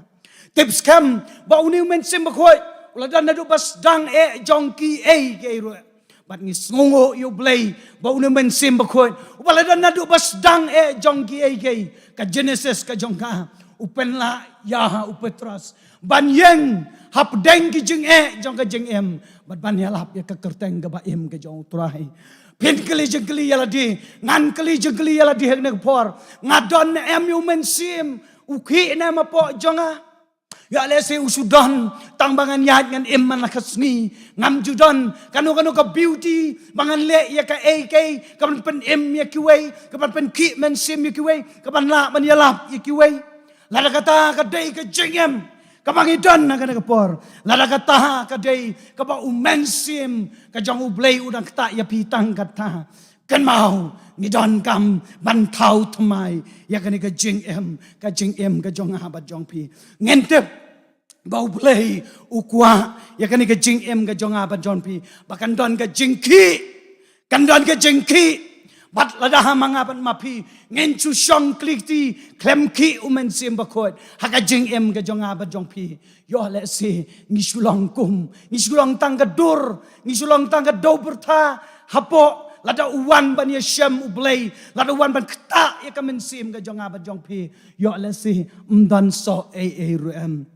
Tip skhem ba une u Mynsiem Bakhuid u la don naduh ba sdang eh jong kiei kiei ruh. Bad ngi sngewnguh ïa U Blei ba une u Mynsiem Bakhuid uba la don naduh ba sdang eh jong kiei kiei. Ka Genesis ka jong ka, u pynlah ïa u Petros ban ïeng hapdeng ki jingeh jong ka jingim, bad ban ïalap ïa ka kyrteng kaba im ka jong U Trai. Phin kylli jingkylli ïa lade, ngan kylli jingkylli ïa lade ha kane ka por. Nga don ne em ïa u Mynsiem, u khih ne em hapoh jong nga? Ïa lehse u shu don tang ba ngan ïaid ngan im man la ka sngi. Ngam ju don kano kano ka beauty ba ngan leh ïa kaei kaei kaban pynim ïa kiwei, kaban pynkhih mynsiem ïa kiwei, kaban lah ban ïalap ïa kiwei. Lada kata ka dei ka jingim kaba ngi don ha kane ka por, lada kata ka dei kaba u Mynsiem ka jong U Blei u dang ktah ïa phi tang kata, kynmaw, ngi donkam ban thaw thymmai ïa kane ka jingim, ka jingim ka jong nga bad jong phi. Ngin tip ba U Blei u kwah ïa kane ka jingim ka jong nga bad jong phi ba kan don ka jingkhih, kan don ka jingkhih. Bad lada ha ma nga bad ma phi ngin shu shong klikti khlem khih u Mynsiem Bakhuid ha ka jingim ka jong nga bad jong phi, ïoh lehse ngi shu long kum, ngi shu long tang ka dur, ngi shu long tang ka dewbyrtha hapoh. Lada u wan ban ïashem U Blei, lada u wan ban ktah ïa ka mynsiem ka jong nga bad jong phi, ïoh lehse ym don soh ei ei ruh em.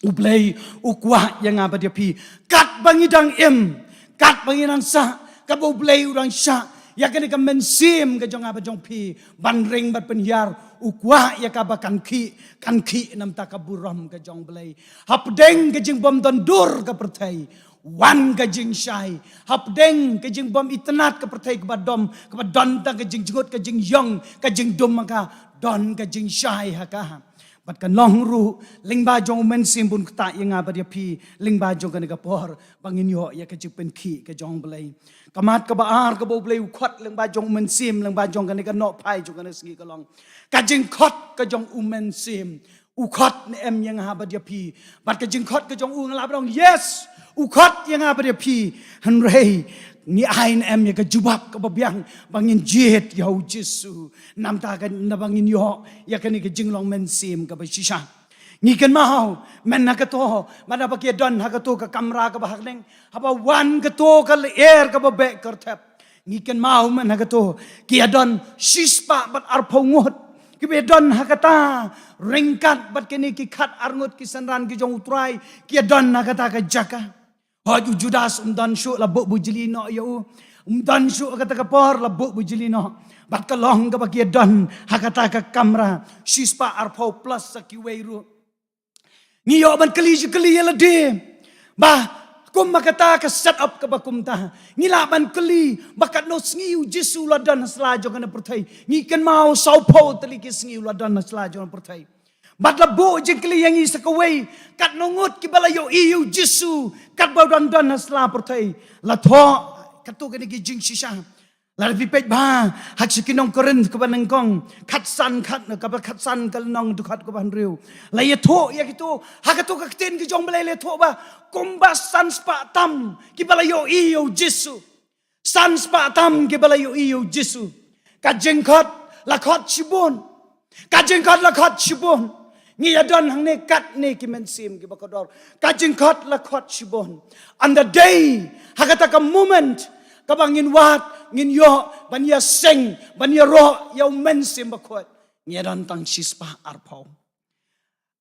U Blei u kwah ïa nga bad ïa phi, katba ngi dang im, katba ngi dang sah, katba U Blei u dang shah ïa kane ka mynsiem ka jong nga bad jong phi ban ring bad pynhiar, u kwah ïa kaba kan khih, kan khih namar ka burom ka jong U Blei. Hapdeng ka jingbym don dur ka pyrthei, wan ka jingshai. Hapdeng ka jingbym itynnad ka pyrthei kaba dom, kaba don tang ka jingjngut, ka jingïong, ka jingdum ha ka, don ka jingshai ha ka. Bad kan long ruh lyngba jong u Mynsiem bun ktah ïa nga bad ïa phi lyngba jong kane ka por ba ngin ïoh ïa ka jingpynkhih ka jong U Blei. Ka mat kaba ar kaba U Blei u khot lyngba jong u Mynsiem, lyngba jong kane ka nohphai jong kane ka sngi ka long ka jingkhot ka jong u Mynsiem. U khot ne em ïa nga bad ïa phi? Bad ka jingkhot ka jong u, nga lah ban ong yes, u khot ïa nga bad ïa phi. Hynrei ngi ai ne em ïa ka jubab kaba biang ba ngin jied ïa u Jisu namar ka, naba ngin ïoh ïa kane ka jinglong mynsiem kaba shisha? Ngi kynmaw mynta kato, mynta ba ki don ha kato ka kamra kaba ha khneng, haba wan kato ka lyer kaba beh kyrthep. Ngi kynmaw mynta kato ki ïa don shispah bad arphew ngut kiba ïa don ha kata ryngkat bad kine ki khat arngut ki synran ki jong U Trai, ki ïa don ha kata ka jaka. Hooid, u Judas um don shuh, la buh bujli noh ïa u. Um don shuh ha kata ka por, la buh bujli noh. Bad ka long kaba ki ïa don ha kata ka kamra shispah arphew plus sa kiwei ruh. Ngi ïoh ban kylli jingkylli ïa lade ba kumba kata ka set up kaba kumta. Ngi lah ban kylli ba katno sngi u Jisu u la don ha sla jong kane ka pyrthei. Ngi kynmaw sawphew tylli ki sngi u la don ha sla jong kane ka pyrthei. Bad la buh jingkylli ïa ngi sa kawei, katno ngut kiba la ïohi ïa u Jisu katba u dang don ha sla pyrthei? La thoh katto katne ki jingshisha. Lada phi peit bha ha shi ki nong Korinth kaba nyngkong khatsan, khat, kaba khatsan ka lynnong dkhot kaba hynriew, la ïathuh ïa kito ha kato ka ktien ka jong U Blei, la ïathuh ba kumba san spah tam kiba la ïohi ïa u Jisu. San spah tam kiba la ïohi ïa u Jisu. Ka jingkhot la khot shibun. Ka jingkhot la khot shibun. Ngi ïa don hangne katne ki mynsiem kiba kordor. Ka jingkhot la khot shibun. On the day, ha kata ka moment kaba ngin wad, ngin ïoh ban ïa seng, ban ïaroh ïa u Mynsiem Bakhuid, ngi ïa don tang shispah arphew.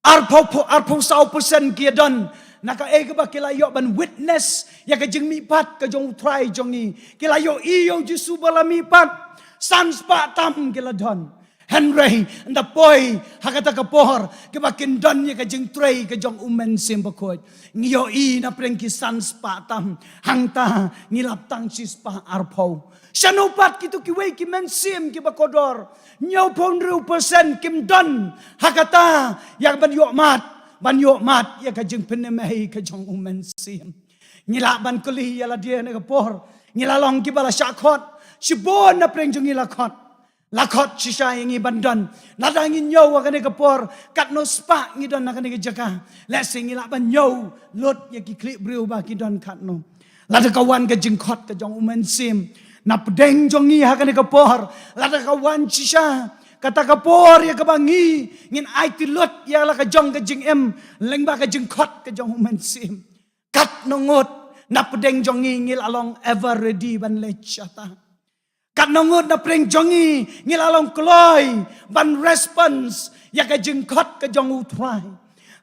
Arphew, arphew saw percent ki ïa don na kaei kaba ki la ïoh ban witness ïa ka jingmihpat ka jong U Trai jong ngi. Ki la ïohi ïa u Jisu ba la mihpat. San spah tam ki la don. Hynrei ynda poi ha kata ka por kaba kin don ïa ka jingtrei ka jong u Mynsiem Bakhuid, ngi ïohi na pdeng ki san spah tam hangta ngi lap tang shispah arphew. Shano pat kito kiwei ki mynsiem kiba kordor? Hynñiewphew hynriew percent kim don ha kata ïa ban ïoh mad, ban ïoh mad ïa ka jingpynim ei ka jong u Mynsiem. Ngi lah ban kylli ïa lade ha kane ka por. Ngi la long kiba la shah khot. Shibun na pdeng jong ngi la khot. La khot shisha ïa ngi ban don. Lada ngin ñiew ha kane ka por katno spah ngi don ha kane ka jaka, lehse ngi lah ban ñiew lut ïa ki khlieh briew ba ki don katno. Lada ka wan ka jingkhot ka jong u Mynsiem napdeng jong ngi ha kane ka por, lada ka wan shisha, kata ka por ïa kaba ngi ngin aiti lut ïa la ka jong ka jingim lyngba ka jingkhot ka jong u Mynsiem. Katno ngut napdeng jong ngi ngi la long ever ready ban leit shata. Katno ngut napdeng jong ngi ngi la long kloi ban response ïa ka jingkhot ka jong u Trai.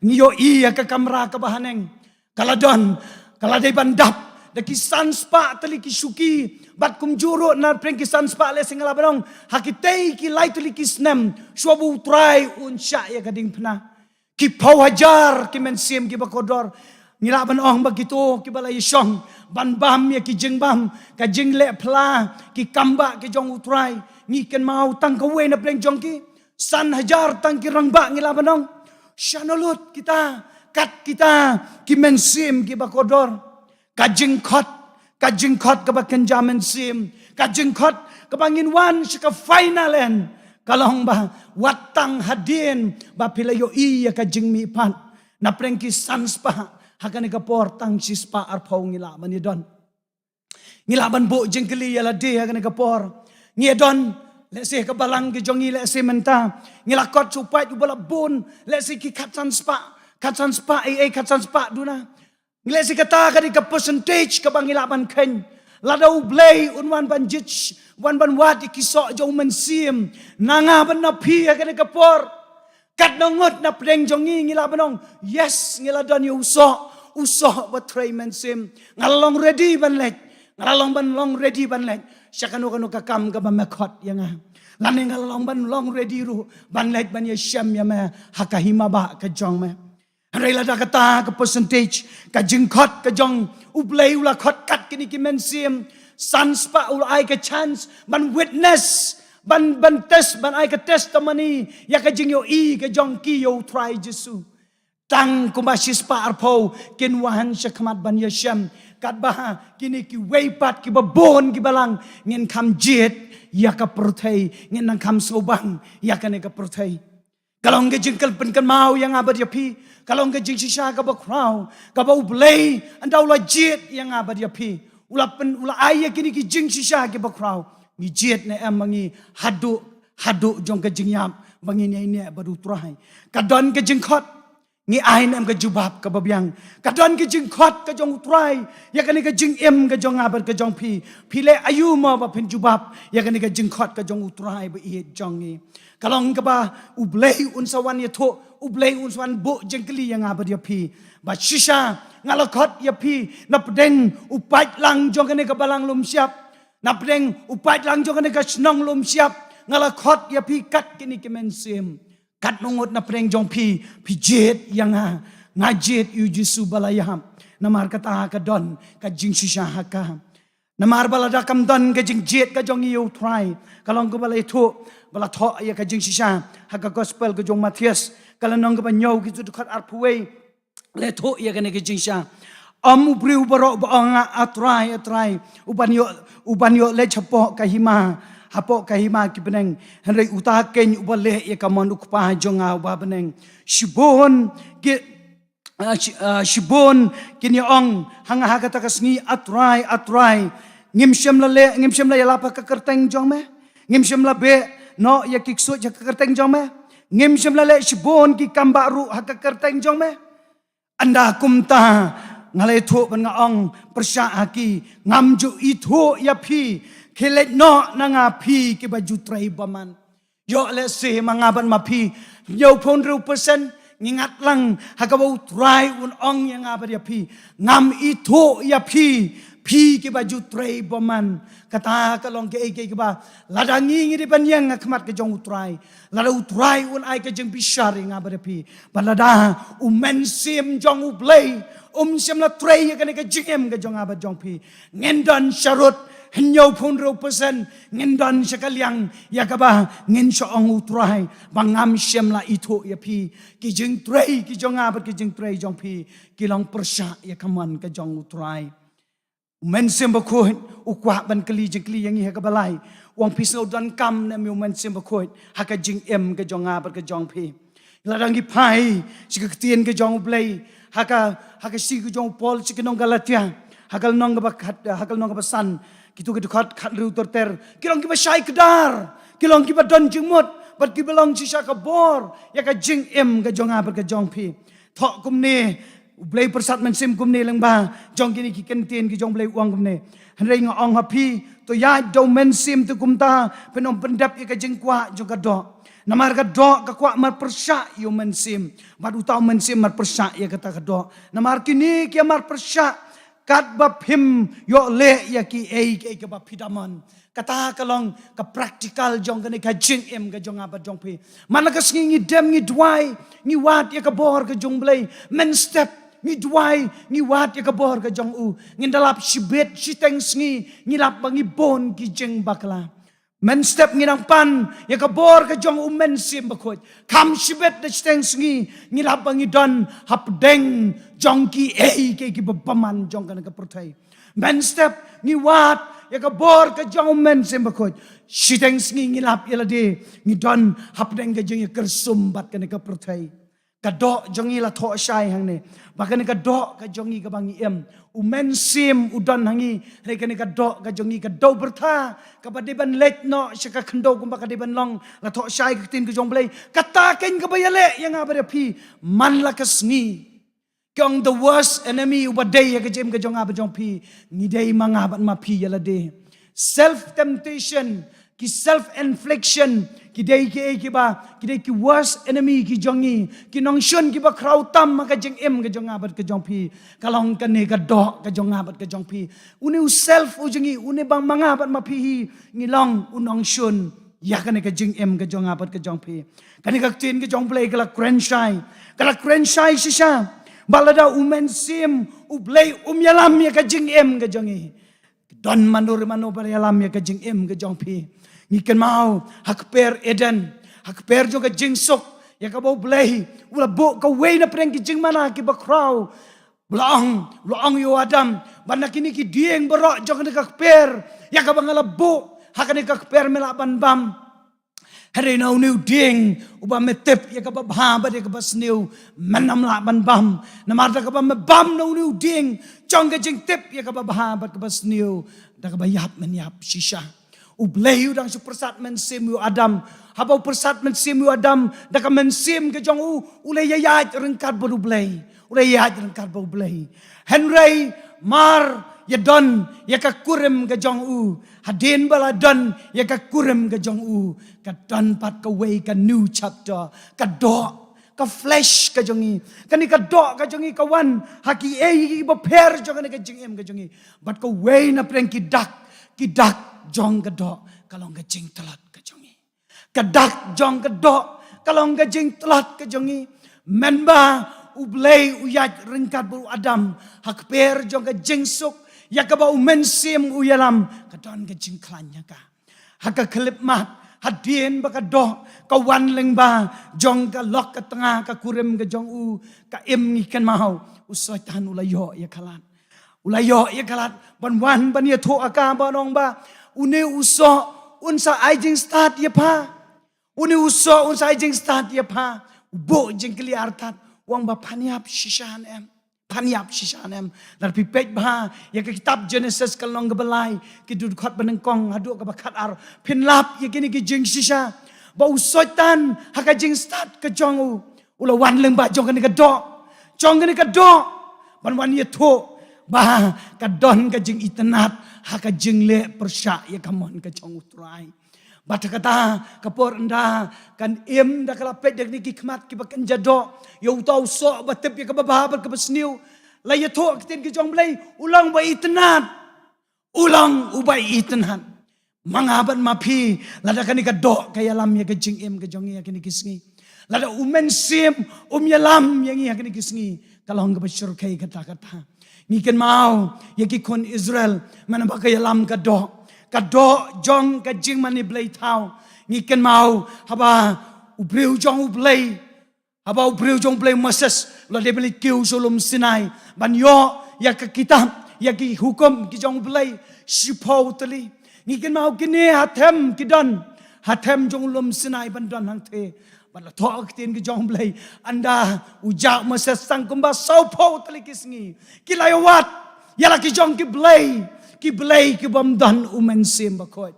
Ngi ïohi ïa ka kamra kaba haneng, ka la don, ka la dei ban dap da ki san spah tylli ki shuki, bad kumjuh ruh napdeng ki san spah, lehse nga lah ban ong, ha kitei ki lai tylli ki snem shuwa ba u Trai un shah ïa ka diengphna. Ki phew hajar ki mynsiem kiba kordor. Ngi lah ban ong ba kito kiba la ïashong ban bam ïa ki jingbam, ka jingleh pla, ki kambah ki jong u Trai, ngi kynmaw tang kawei napdeng jong ki san hajar tang ki rangbah, ngi lah ban ong. Shano lut kita, kat kita ki mynsiem kiba kordor? Ka jingkhot, ka jingkhot kaba kynja mynsiem, ka jingkhot kaba ngin wan sha ka final end, ka long ba wat tang hadien ba phi la ïohi ïa ka jingmihpat, napdeng ki san spah, ha kane ka por tang shi spah arphew ngi lah ban ïadon. Ngi lah ban buh jingkylli ïa lade ha kane ka por. Ngi ïadon, lehse ka balang ka jong ngi, lehse mynta ngi la kot sha u paid uba la bun, lehse ki khatsan spah, khatsan spah, ei, ei, khatsan spah duna. Lehse kata ka dei ka percentage kaba ngi lah ban kheiñ. Lada U Blei un wan ban judge, wan ban wad ïa ki soh jong u Mynsiem na nga bad na phi ha kane ka por, katno ngut napdeng jong ngi ngi lah ban ong, yes, ngi la don ïa u soh, u soh ba trei mynsiem. Nga la long ready ban leit, nga la long ban long ready ban leit sha kano kano ka kam kaba me khot ïa nga. Lane nga la long ban long ready ruh ban leit ban ïashem ïa me ha ka hima bah ka jong me. Hynrei lada kata ka percentage, ka jingkhot ka jong U Blei u la khot kat kine ki mynsiem san spah, u la ai ka chance ban witness, ban, ban test, ban ai ka testimony ïa ka jingïohi ka jong ki ïa u Trai Jisu. Tang kumba shi spah arphew kin wan sha khmat ban ïashem, katba kine kiwei pat kiba bun kiba lang ngin kham jied ïa ka pyrthei, ngin nang kham sngewbang ïa kane ka pyrthei. Ka long ka jingkylpyn kynmaw ïa nga bad ïa phi. Ka long ka jingshisha kaba khraw kaba U Blei ynda u la jied ïa nga bad ïa phi. U la pyn, u la ai ïa kine ki jingshisha kiba khraw. Ngi jied ne em ma ngi haduh, haduh jong ka jingïap ba ngin ïaineh bad U Trai? Ka don ka jingkhot, ngi ai ne em ka jubab kaba biang? Ka don ka jingkhot ka jong U Trai ïa kane ka jingim ka jong nga bad ka jong phi. Phi leh aïu mo ba phin jubab ïa kane ka jingkhot ka jong U Trai ba ïeit jong ngi? Ka long kaba U Blei un sa wan ïathuh, U Blei un sa wan buh jingkylli ïa nga bad ïa phi. Ba shisha nga la khot ïa phi napdeng u paidlang jong kane ka balang lum shyiap, napdeng u paidlang jong kane ka shnong lum shyiap, nga la khot ïa phi kat kine ki mynsiem. Katno ngut napdeng jong phi, phi jied ïa nga? Nga jied ïa U Jisu ba la ïap. Namar kata ka don ka jingshisha ha ka. Namar ba lada kam don ka jingjied ka jong ngi ïa U Trai, ka long kaba la ïathuh, ba la thoh ïa ka jingshisha ha ka gospel ka jong u Mathaios, ka lynnong kaba hynñiew, ki jingthoh dkhot arphew wei. La ïathuh ïa kane ka jingshisha: Ym u briew baroh ba ong, A Trai, A Trai, u ban ïoh, u ban ïoh leit hapoh ka hima, hapoh ka hima ki bneng, hynrei uta keiñ uba leh ïa ka mon U Kpa jong nga uba ha bneng. Shibun ki, ah, shi-, ah, shibun kin ïa ong ha nga ha kata ka sngi, A Trai, A Trai, ngim shym la leh, ngim shym la ïalap ha ka kyrteng jong me? Ngim shym la beh noh ïa ki ksuid ha ka kyrteng jong me? Ngim shym la leh shibun ki kambah ruh ha ka kyrteng jong me? Ynda kumta nga la ïathuh bad nga ong, pyrshah ha ki, ngam ju ithuh ïa phi, khie leit noh na nga phi kiba ju trei bymman. Ïoh lehse ma nga bad ma phi, hynñiewphew hynriew percent ngi ngat lang ha kaba U Trai un ong ïa nga bad ïa phi, ngam ithuh ïa phi, phi kiba ju trei bymman. Kata ka long kaei kaei kaba lada ngi ngi dei ban ïeng ha khmat ka jong U Trai, lada U Trai un ai ka jingbishar ïa nga bad ïa phi, bad lada u Mynsiem jong U Blei um shym la trei ïa kane ka jingim ka jong nga bad jong phi, ngin don sharud hynñiewphew hynriew percent, ngin don sha ka liang ïa kaba ngin shu ong, U Trai, ba ngam shym la ithuh ïa phi. Ki jingtrei ki jong nga bad ki jingtrei jong phi ki long pyrshah ïa ka mon ka jong U Trai. U Mynsiem Bakhuid u kwah ban kylli jingkylli ïa ngi ha kaba lai. U ong, phi sngewdonkam ne em ïa u Mynsiem Bakhuid ha ka jingim ka jong nga bad ka jong phi? Lada ngi phai sha ka ktien ka jong U Blei, ha ka, ha ka shithi ka jong u Paul sha ki nong Galatia, Ha ka lynnong kaba khat, ha ka lynnong kaba san, kito ki dkhot khathynriew ter ter ki long kiba shai kdar, ki long kiba don jingmut, bad kiba long shisha ka bor ïa ka jingim ka jong nga bad ka jong phi. Thoh kumne, U Blei pyrsad mynsiem kumne lyngba jong kine ki kyntien ki jong U Blei, u ong kumne: Hynrei nga ong ha phi, to ïaid da U Mynsiem, te kumta phin ym pyndep ïa ka jingkwah jong ka doh. Namar ka doh ka kwah marpyrshah ïa U Mynsiem, bad uta U Mynsiem marpyrshah ïa kata ka doh. Namar kine ki ïa marpyrshah katba phim ïoh leh ïa kiei kiei kaba phi da mon. Kata ka long ka practical jong kane ka jingim ka jong nga bad jong phi. Man la ka sngi ngi dem ngi duwai, ngi wad ïa ka bor ka jong U Blei. Mynstep ngi duwai, ngi wad ïa ka bor ka jong u, ngin da lap shibit shiteng sngi ngi lap ba ngi bun ki jingbakla. Mynstep ngi nang pan ïa ka bor ka jong U Mynsiem Bakhuid. Kham shibit da shiteng sngi ngi lap ba ngi don hapdeng jong kiei kiei kiba bymman jong kane ka pyrthei. Mynstep ngi wad ïa ka bor ka jong U Mynsiem Bakhuid, shiteng sngi ngi lap ïa lade ngi don hapdeng ka jingïakyrsum bad kane ka pyrthei. Ka doh jong ngi, la thoh shai hangne, ba kane ka doh ka jong ngi kaba ngi im, U Mynsiem u don ha ngi. Hynrei kane ka doh ka jong ngi ka dewbyrtha kaba dei ban leit noh sha ka khyndew kumba ka dei ban long. La thoh shai ka ktien ka jong U Blei, kata keiñ kaba ïaleh ïa nga bad ïa phi. Man la ka sngi, ki ong the worst enemy uba dei ha ka jingim ka jong nga bad jong phi, ngi dei ma nga bad ma phi ïa lade. Self temptation, ki self infliction, ki dei kiei kiba, ki dei ki worst enemy ki jong ngi, ki nongshun kiba khraw tam ha ka jingim ka jong nga bad ka jong phi. Ka long kane ka doh ka jong nga bad ka jong phi. Une u self u jong ngi, une ba ma nga bad ma phi hi ngi long u nongshun ïa kane ka jingim ka jong nga bad ka jong phi. Kane ka ktien ka jong U Blei ka la kren shai, ka la kren shai shisha ba lada U Mynsiem U Blei um ïalam ïa ka jingim ka jong ngi, don mano re mano ba ïalam ïa ka jingim ka jong phi? Ngi kynmaw ha kper Eden, ha kper jong ka jingsuk ïa kaba U Blei u la buh kawei na pdeng ki jingmana kiba khraw. U la ong, u la ong ïa u Adam ba na kine ki dieng baroh jong kane ka kper ïa kaba nga la buh ha kane ka kper me lah ban bam. Hynrei na une u dieng uba me tip ïa kaba bha bad ïa kaba sniew, men ym lah ban bam. Namar da kaba me bam na une u dieng jong ka jingtip ïa kaba bha bad kaba sniew, da kaba ïap men ïap shisha. U Blei u dang shu pyrsad mynsiem ïa u Adam. Haba u pyrsad mynsiem ïa u Adam da ka mynsiem ka jong u, u la ïaid ryngkat bad U Blei. U la ïaid ryngkat bad U Blei. Hynrei mar ïa don ïa ka kurim ka jong u, hadien ba la don ïa ka kurim ka jong u, ka don pat kawei ka new chapter, ka doh, ka flesh ka jong ngi. Kane ka doh ka jong ngi ka wan ha kiei kiei kiba pher jong kane ka jingim ka jong ngi. Bad kawei na pdeng ki dak, ki dak jong ka doh ka long ka jingtlot ka jong ngi. Ka dak jong ka doh ka long ka jingtlot ka jong ngi. Mynba U Blei u ïaid ryngkat bad u Adam ha kper jong ka jingsuk ïa kaba U Mynsiem u ïalam, ka don ka jingkhlaiñ ha ka. Ha ka khyllipmat, hadien ba ka doh ka wan lyngba jong ka lok ka tnga ka kurim ka jong u, ka im, ngi kynmaw u Soitan u la ïoh ïa ka lad. U la ïoh ïa ka lad ban wan ban ïathuh ha ka, ban ong ba une u soh un sa ai jingstad ïa pha. Une u soh un sa ai jingstad ïa pha. U buh jingkylli artat, u ong ba phan ïap shisha ne em? Phan ïap shisha ne em? Lada phi peit bha ïa ka kitab Genesis ka lynnong kaba lai, ki dkhot banyngkong haduh kaba khatar, phin lap ïa kine ki jingshisha ba u Soitan ha ka jingstad ka jong u, u la wan lyngba jong kane ka doh, jong kane ka doh, ban wan ïathuh ba ka don ka jingitynnad ha ka jingleh pyrshah ïa ka mon ka jong U Trai. Bad ha kata ka por ynda kan im, da ka la peit da kine ki khmat kiba kynja doh ïa uta u soh ba tip ïa kaba bha bad kaba sniew, la ïathuh ktien ka jong U Blei, u long ba itynnad. U long uba itynnad. Ma nga bad ma phi, lada kane ka doh ka ïalam ïa ka jingim ka jong ngi ha kine ki sngi, lada U Mynsiem um ïalam ïa ngi ha kine ki sngi, ka long kaba shyrkhei katta katta. Ngi kynmaw ïa ki khun Israel, mynba ka ïalam ka doh, ka doh jong ka jingmane blei thaw. Ngi kynmaw haba u briew jong U Blei, haba u briew jong U Blei Moses u la dei ban leit kiew sha u lum Sinai ban ïoh ïa ka kitab, ïa ki hukum ki jong U Blei, shiphew tylli. Ngi kynmaw kine ha them ki don, ha them jong u lum Sinai ban don hangtei. Bad la thoh ktien ki jong U Blei, ynda u jah u Moses tang kumba sawphew tylli ki sngi, ki la ïawad, ïa la ki jong ki blei, ki blei ki bym don u Mynsiem Bakhuid.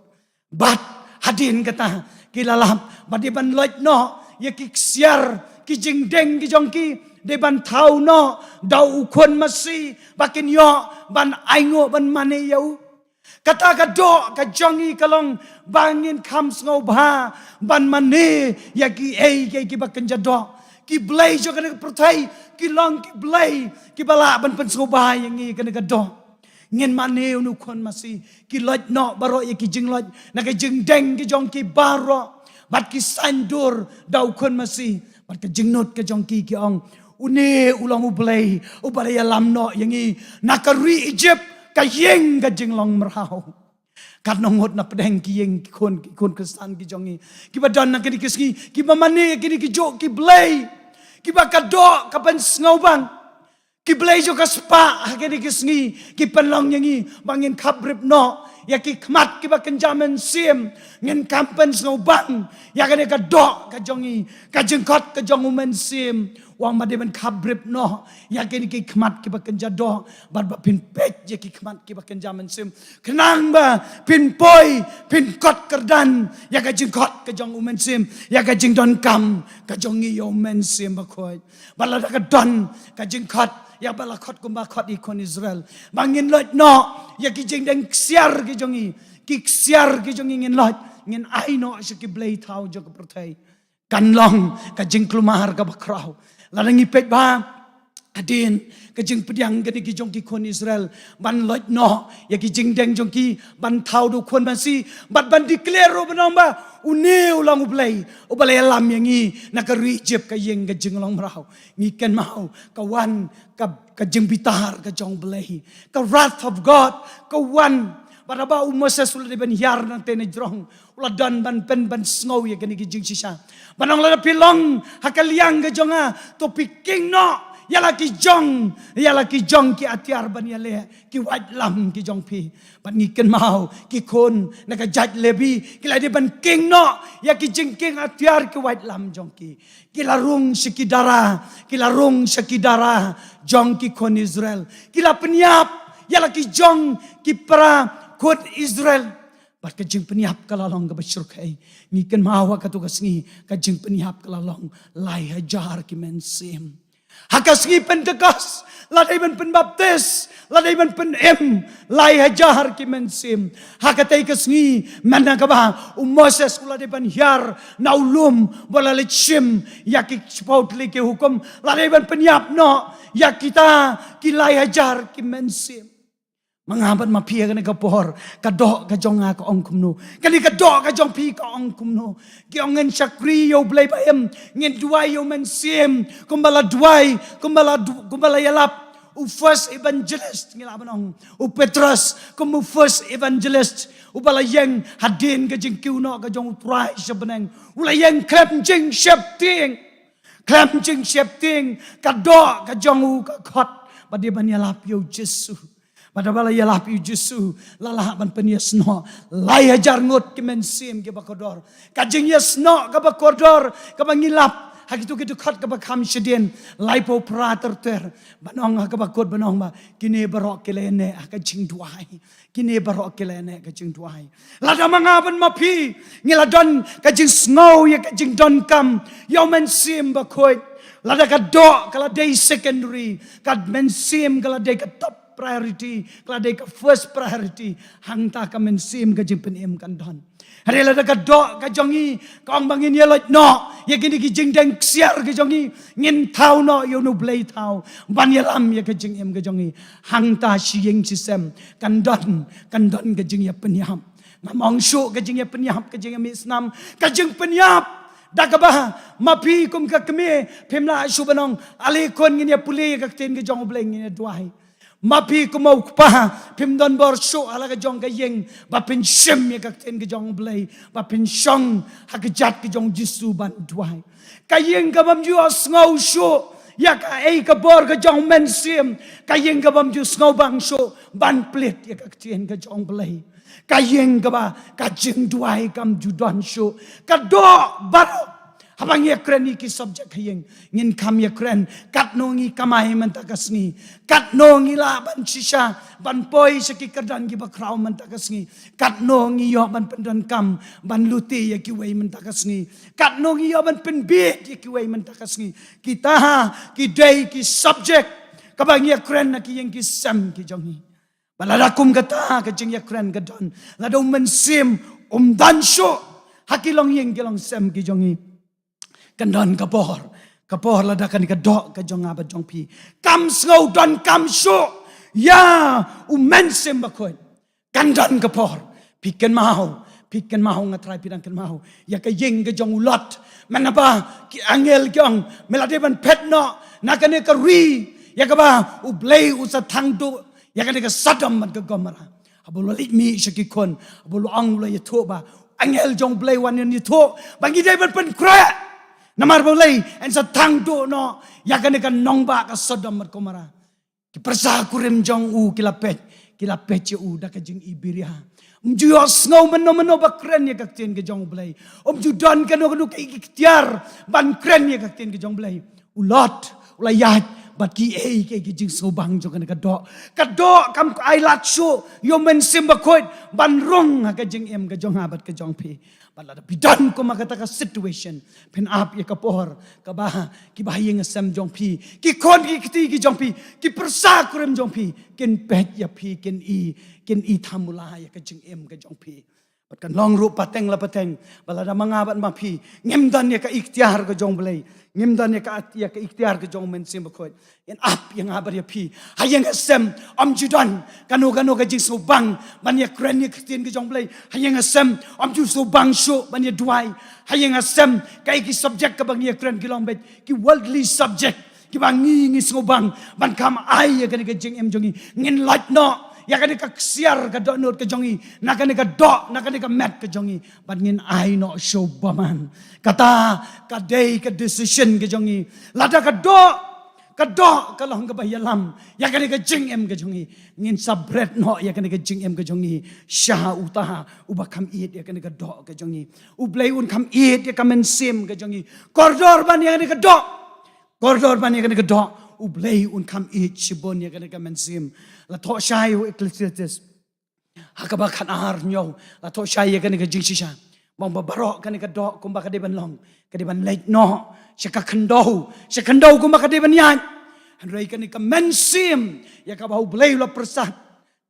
Bad hadien kata ki la lap ba dei ban loit noh ïa ki ksiar, ki jingdeng ki jong ki, dei ban thaw noh da u Khun Masi ba kin ïoh ban ainguh ban mane ïa u. Kata ka doh ka jong ngi ka long ba ngin kham sngewbha ban mane ïa kiei kiei kiba kynja doh. Ki blei jong kane ka pyrthei ki long ki blei kiba lah ban pynsngewbha ïa ngi kane ka doh. Ngin mane ïa u Khun Masi, ki loit noh baroh ïa ki jingloit na ka jingdeng ki jong ki baroh, bad ki saiñdur da u Khun Masi. Bad ka jingnud ka jong ki ki ong, une u long u Blei uba la ïalam noh ïa ngi na ka ri Egypt, ka ïing ka jinglong mraw. Katno ngut na pdeng ki ïing ki khun, ki khun Khristan ki jong ngi kiba don na kine ki sngi, kiba mane ïa kine ki juh ki blei, kiba ka doh ka pynsngewbang. Ki blei jong ka spah ha kine ki sngi ki pynlong ïa ngi ba ngin khap rip noh ïa ki khmat kiba kynja mynsiem. Ngin kham pynsngewbang ïa kane ka doh ka jong ngi, ka jingkhot ka jong u Mynsiem. Wan ba dei ban khap rip noh ïa kine ki khmat kiba kynja doh, bad ba phin peit ïa ki khmat kiba kynja mynsiem, khnang ba phin poi, phin kot kyrdan ïa ka jingkhot ka jong u Mynsiem, ïa ka jingdonkam ka jong ngi ïa u Mynsiem Bakhuid. Bad lada ka don ka jingkhot ïa ba la khot kumba khot ïa ki khun Israel, ba ngin loit noh ïa ki jingdeng ksiar ki jong ngi, ki ksiar ki jong ngi ngin loit, ngin ai noh sha ki blei thaw jong ka pyrthei, kan long ka jingkulmar kaba khraw. Lada ngi peit ba hadien ka jingpdiang kane ki jong ki khun Israel ban loit noh ïa ki jingdeng jong ki, ban thaw da u Khun Masi, bad ban declare ruh ban ong ba une u long u Blei uba la ïalam ïa ngi na ka ri Egypt, ka ïing ka jinglong mraw. Ngi kynmaw ka wan ka, ka jingbitar ka jong u Blei, ka wrath of God ka wan. Bad haba u Moses u la dei ban hiar nangta na jrong, u la don ban pyn, ban sngew ïa kine ki jingshisha. Ban ong lada phi long ha ka liang ka jong nga, to phi king noh ïa la ki jong, ïa la ki jong ki atiar ban ïaleh, ki waitlam ki jong phi. Bad ngi kynmaw ki khun na ka jait Lebi ki la dei ban king noh ïa ki jingking atiar ki waitlam jong ki. Ki la rung sha ki dara, ki la rung sha ki dara jong ki khun Israel. Ki la pynïap ïa la ki jong ki para khun Israel. Bad ka jingpynïap ka la long kaba syrkhei. Ngi kynmaw ha kato ka sngi ka jingpynïap ka la long lai hajar ki mynsiem. Ha ka sngi Pentekost la dei ban pynbaptis, la dei ban pynim lai hajar ki mynsiem. Ha katei ka sngi mynta kaba u Moses u la dei ban hiar na u lum ba la leit shim ïa ki shiphew tylli ki hukum, la dei ban pynïap noh ïa kita ki lai hajar ki mynsiem. Ma nga bad ma phi ha kane ka por, ka doh ka jong nga ka ong kumno? Kane ka doh ka jong phi ka ong kumno? Ki ong ngin shakri ïa u Blei ba im, ngin duwai ïa u Mynsiem kumba la duwai, kumba la du-, kumba la ïalap u first evangelist, ngi lah ban ong u Petros kum u first evangelist uba la ïeng hadien ka jingkiew noh ka jong u Trai sha bneng. U la ïeng khlem jingsheptieng, khlem jingsheptieng, ka doh ka jong u ka khot ba dei ban ïalap ïa u Jisu. Bad haba la ïalap ïa u Jisu, la lah ban pynïasnoh lai hajar ngut ki mynsiem kiba kordor. Ka jingïasnoh kaba kordor kaba ngi lap ha kito ki dkhot kaba kham shadien, laiphew phra ter ter, ban ong ha kaba kut ban ong ba kine baroh ki la ïaineh ha ka jingduwai. Kine baroh ki la ïaineh ha ka jingduwai. Lada ma nga bad ma phi ngi la don ka jingsngew ïa ka jingdonkam ïa u Mynsiem Bakhuid, lada ka doh ka la dei secondary, ka Mynsiem ka la dei ka top priority, ka la dei ka first priority, hangta ka mynsiem ka jingpynim kan don. Hynrei lada ka doh ka jong ngi ka ong ba ngin ïa loit noh ïa kine ki jingdeng ksiar ki jong ngi, ngin thaw noh ïa une u Blei thaw ban ïalam ïa ka jingim ka jong ngi, hangta shi ïing shi sem kan don, kan don ka jingïapynïap. Ngam ong shuh ka jingïapynïap, ka jingïamih snam, ka jingpynïap da kaba ma phi kum ka kmie phim lah shuh ban ong ale khun ngin ïa pule ïa ka ktien ka jong u Blei, ngin ïa duwai. Ma phi kum u kpa phim don bor shuh ha la ka jong ka ïing ba phin shim ïa ka ktien ka jong u Blei, ba phin shong ha ka kjat ka jong u Jisu ban duwai. Ka ïing ka bym ju sngew shuh ïa kaei ka bor ka jong u Mynsiem, ka ïing ka bym ju sngewbang shuh ban plie ïa ka ktien ka jong u Blei. Ka ïing kaba ka jingduwai kam ju don shuh, ka doh baroh Haba ngi ïakren ïa ki subject ha ïing, ngin kham ïakren katno ngi kamai mynta ka sngi, katno ngi lah ban shisha ban poi sha ki kyrdan kiba khraw mynta ka sngi, katno ngi ïoh ban pyndonkam ban lute ïa kiwei mynta ka sngi, katno ngi ïoh ban pynbieit ïa kiwei mynta ka sngi. Kita ha ki dei ki subject kaba ngi ïakren ha ki ïing ki sem ki jong ngi. Ba lada kum kata ka jingïakren ka don, lada u Mynsiem um don shuh ha ki longïing ki longsem ki jong ngi, kan don ka por, ka por lada kane ka doh ka jong nga bad jong phi kam sngew donkam shuh ïa u Mynsiem Bakhuid, kan don ka por. Phi kynmaw, phi kynmaw, nga trai phi dang kynmaw ïa ka ïing ka jong u Lot. Mynba ki angel ki ong, me la dei ban phet noh na kane ka ri ïa kaba U Blei u sa thang duh ïa kane ka Sodom bad ka Gomorrah. Haba u la leit mih sha ki khun, haba u la ong, u la ïathuh ba angel jong U Blei u wan ïathuh ba ngi dei ban pynkhreh, namar ba U Blei un sa thang duh noh ïa kane ka nongbah ka Sodom bad Gomorrah. Ki pyrsa kurim jong u ki la peit, ki la peit ïa u da ka jingibiria. Um ju ïohsngew mynno mynno ba kren ïa ka ktien ka jong U Blei. Um ju don kano kano ka iktiar ban kren ïa ka ktien ka jong U Blei. U Lot u la ïaid bad kiei kiei ki jingsngewbang jong kane ka doh. Ka doh kam ai lad shuh ïa u Mynsiem Bakhuid ban rung ha ka jingim ka jong nga bad ka jong phi. Bad lada phi don kum ha kata ka situation, phin ap ïa ka por kaba ki bahaïing hasem jong phi, ki khun ki kti ki jong phi, ki pyrsa kurim jong phi kin peit ïa phi, kin i, kin i thamula ïa ka jingim ka jong phi. Bad kan long ruh pateng la pateng ba lada ma nga bad ma phi ngim don ïa ka iktiar ka jong U Blei, ngim don ïa ka, ïa ka iktiar ka jong u Mynsiem Bakhuid, ngin ap ïa nga bad ïa phi. Ha ïing hasem um ju don kano kano ka jingsngewbang ban ïakren ïa ka ktien ka jong U Blei. Ha ïing hasem um ju sngewbang shuh ban ïaduwai. Ha ïing hasem kaei ki subject kaba ngi ïakren ki long beit ki worldly subject kiba ngi, ngi sngewbang ban kham ai ïa kane ka jingim jong ngi. Ngin lait noh ïa kane ka ksiar ka dohnud ka jong ngi na kane ka doh, na kane ka met ka jong ngi, bad ngin ai noh sha u bymman. Kata ka dei ka decision ka jong ngi. Lada ka doh, ka doh ka long kaba ïalam ïa kane ka jingim ka jong ngi, ngin sa bret noh ïa kane ka jingim ka jong ngi sha uta uba kham ïeit ïa kane ka doh ka jong ngi. U Blei un kham ïeit ïa ka mynsiem ka jong ngi. Kordor ban ïa kane ka doh, kordor ban ïa kane ka doh, U Blei un kham ïeit shibun ïa kane ka mynsiem. La thoh shai u Ecclesiastes ha kaba khatar hynñiew, la thoh shai ïa kane ka jingshisha. Ba ong ba baroh kane ka doh kumba ka dei ban long, ka dei ban leit noh sha ka khyndew, sha khyndew kumba ka dei ban ïaid. Hynrei kane ka mynsiem ïa kaba U Blei u la pyrsad,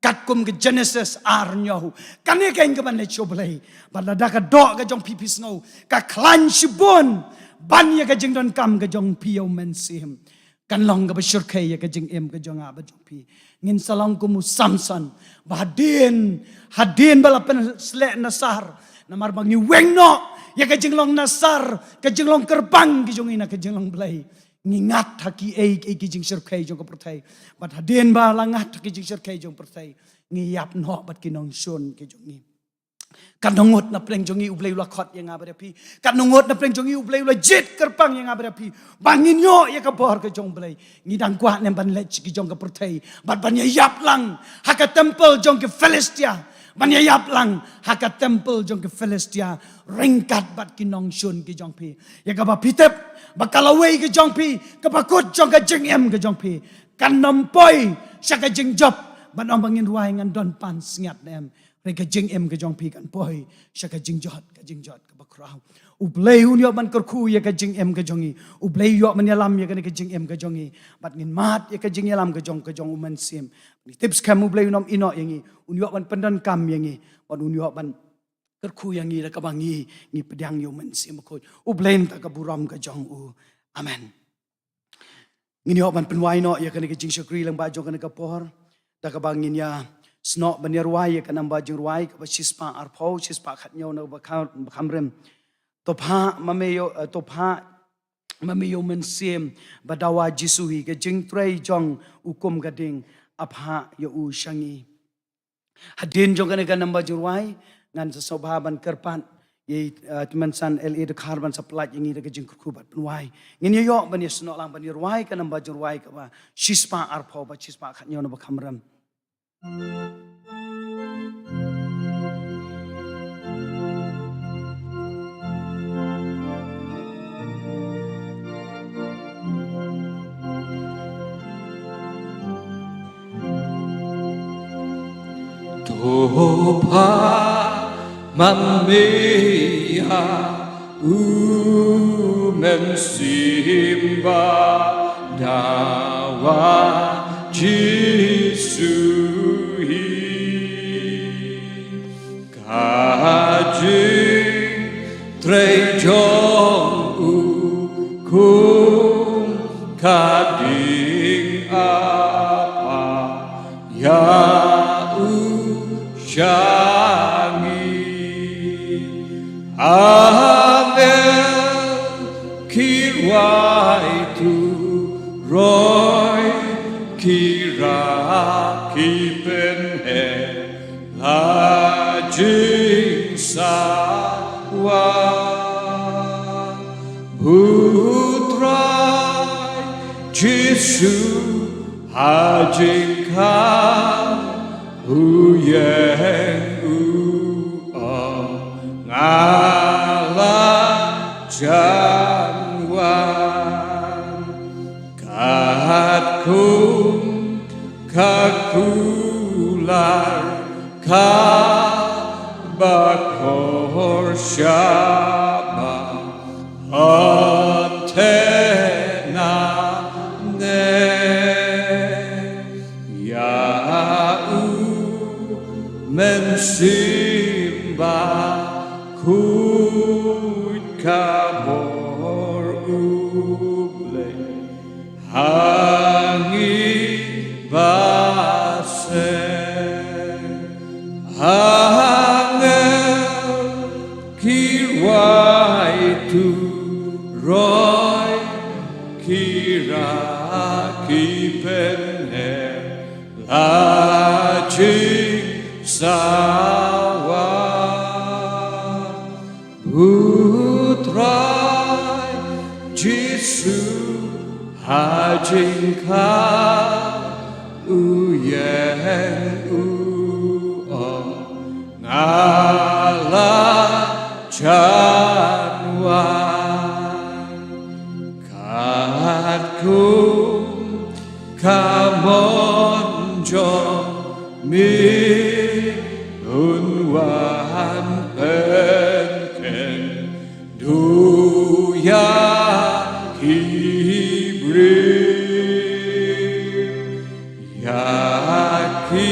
katkum ka Genesis ar hynñiew, kane keiñ ka ban leit sha U Blei. Bad lada ka doh ka jong phi, phi sngew ka khlaiñ shibun ban ïa ka jingdonkam ka jong phi ïa u mynsiem, kan long kaba shyrkhei ïa ka jingim ka jong nga bad jong phi. Ngin sa long kum u Samson ba hadien, hadien ba la pynsleh nasar, namar ba ngi weng noh ïa ka jinglong nasar, ka jinglong kyrpang ka jong ngi na ka jinglong Blei, ngi ngat ha kiei kiei ki jingshyrkhei jong ka pyrthei. Bad hadien ba la ngat ha ki jingshyrkhei jong ka pyrthei, ngi ïap noh bad ki nongshun ki jong ngi. Katno ngut na pdeng jong ngi U Blei u la khot ïa nga bad ïa phi. Katno ngut na pdeng jong ngi U Blei u la jied kyrpang ïa nga bad ïa phi ba ngin ïoh ïa ka bor ka jong U Blei. Ngi dang kwah ne em ban leit sha ki jong ka pyrthei bad ban ïa ïap lang ha ka temple jong ki Philistia, ban ïa ïap lang ha ka temple jong ki Philistia ryngkat bad ki nongshun ki jong phi? Ïa kaba phi tip ba ka lawei ka jong phi, kaba kut jong ka jingim ka jong phi, kan ym poi sha ka jingjop ban ong ba ngin rwai ngan don pansngiat ne em. Hynrei ka jingim ka jong phi kan poi sha ka jingjot, ka jingjot kaba khraw. U Blei un ïoh ban kyrkhu ïa ka jingim ka jong ngi. U Blei ïoh ban ïalam ïa kane ka jingim ka jong ngi. Bad ngin mad ïa ka jingïalam ka jong, ka jong u Mynsiem. Ngi tip skhem U Blei un ym ïehnoh ïa ngi, un ïoh ban pyndonkam ïa ngi, bad un ïoh ban kyrkhu ïa ngi da kaba ngi, ngi pdiang ïa u Mynsiem Bakhuid. U Blei un ai ka burom ka jong u. Amen. Ngin ïoh ban pynwai noh ïa kane ka jingshakri lyngba jong kane ka por da kaba ngin ïa snoh ban ïa rwai ïa ka namba jingrwai kaba shispah arphew, shispah khathynñiew na kaba kha-, khamrim. To phah ma me ïa u, eh, to phah ma me ïa u Mynsiem ba dawa Jisu hi, ka jingtrei jong u kum ka ding, a phah ïa u sha ngi. Hadien jong kane ka namba jingrwai ngan sa sngewbha ban kyrpad ïa i, eh, Tymmen San L A Dkhar ban sa pynlait ïa ngi da ka jingkyrkhu bad pynwai. Ngin ïa ïoh ban ïa snoh lang ban ïa rwai ka namba jingrwai kaba shispah arphew bad shispah khathynñiew na ba khamrim. Ko Pa, man me ïa u Mynsiem Badawa Jisu hi. Ka jingtrei jong u kum ka ding apa ïa u sha ngi. Angel ki rwai turoi, ki rah ki pynher la jingsawa. U Trai Jisu ha jingkhang u ïeng u ong, nga la jan wan. Katkum ka kular kaba khor shabah, hynrei nangne ïa u Mynsiem Bakhuid ka bor U Blei ha ngi ba seng. Angel ki rwai turoi, ki rah ki pynher la jingsawa. U Trai Jisu ha jingkhang u ïeng u ong, nga la jan wan. Katkum ka mon jong me un wan pynkheiñ duh ïa ki briew. Ïa ki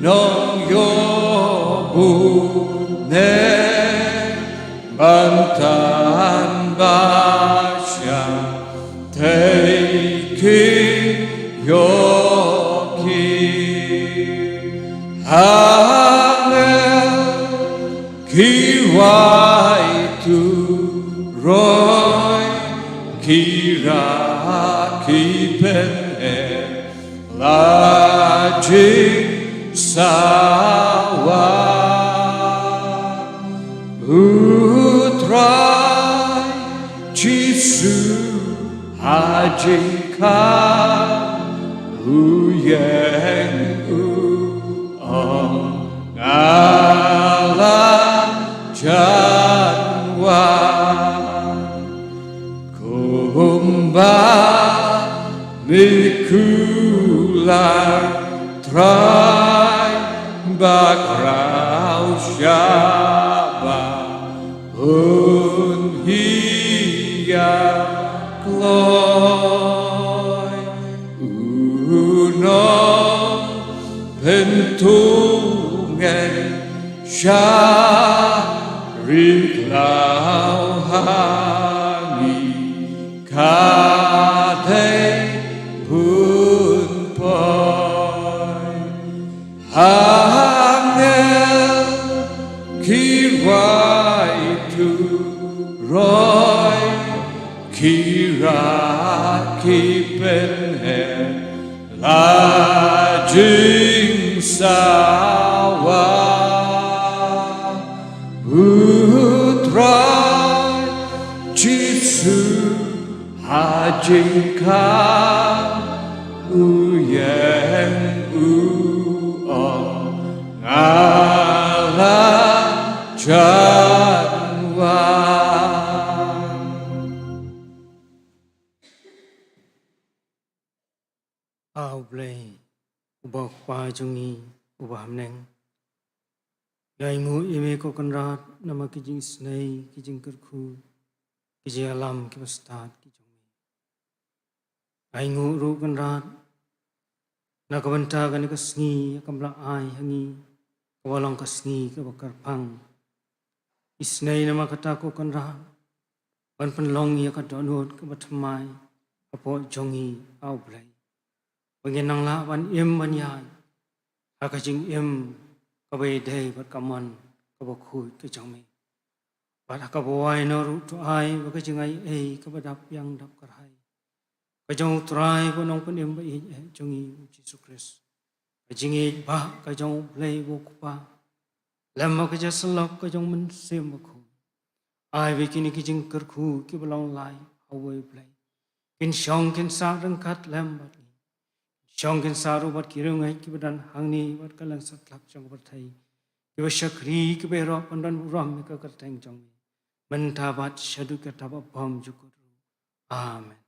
nongïoh buh ne ban tan ba shah tei ki ïoh ki. Angel ki rwai turoi, ki rah ki pynher la jingsawa. U Trai Jisu ha jingkhang u ïeng u ong, nga la jan wan. Kumba me kular Trai bakhraw shabah, un ïa kloi u nongpynthut ngeit sha ri khlaw ha ngi ka dei bun poi. Angel ki rwai turoi, ki rah ki pynher la jingsawa. U Trai Jisu ha jingkhang u ïeng u ong, nga la jan wan. A U Blei, uba U Kpa jong ngi, uba ha bneng. Ngi ainguh ïa me ko Kynrad namar ki jingisnei, ki jingkyrkhu, ki jingïalam kiba stad ki jong me. Ainguh ruh Kynrad na ka bynta kane ka sngi ïa kaba la ai ha ngi, kaba long ka sngi kaba kyrpang. Isnei namar kata ko Kynrad ban pynlong ïa ka dohnud kaba thymmai hapoh jong ngi, A U Blei, ba ngin nang lah ban im ban ïaid ha ka jingim kaba ïadei bad ka mon kaba khuid ka jong me. Bad ha kaba wai noh ruh to ai ba ka jingaiei kaba dap biang dap kyrhai ka jong U Trai bad U Nongpynim ba ïeit eh jong ngi U Jisu Khrist, ka jingïeit bah ka jong U Blei U Kpa, lem bad ka jingïasyllok ka jong U Mynsiem Bakhuid, ai ba kine ki jingkyrkhu kiba long lai ha uwei U Blei kin shong kin sah ryngkat lem bad ngi, shong kin sah ruh bad ki riewngeit kiba don hangne bad ka liang satlak jong ka pyrthei, kiba shakri kiba ïaroh ban don burom ïa ka kyrteng jong me mynta bad shaduh katta ba bymjukut ruh. Amen.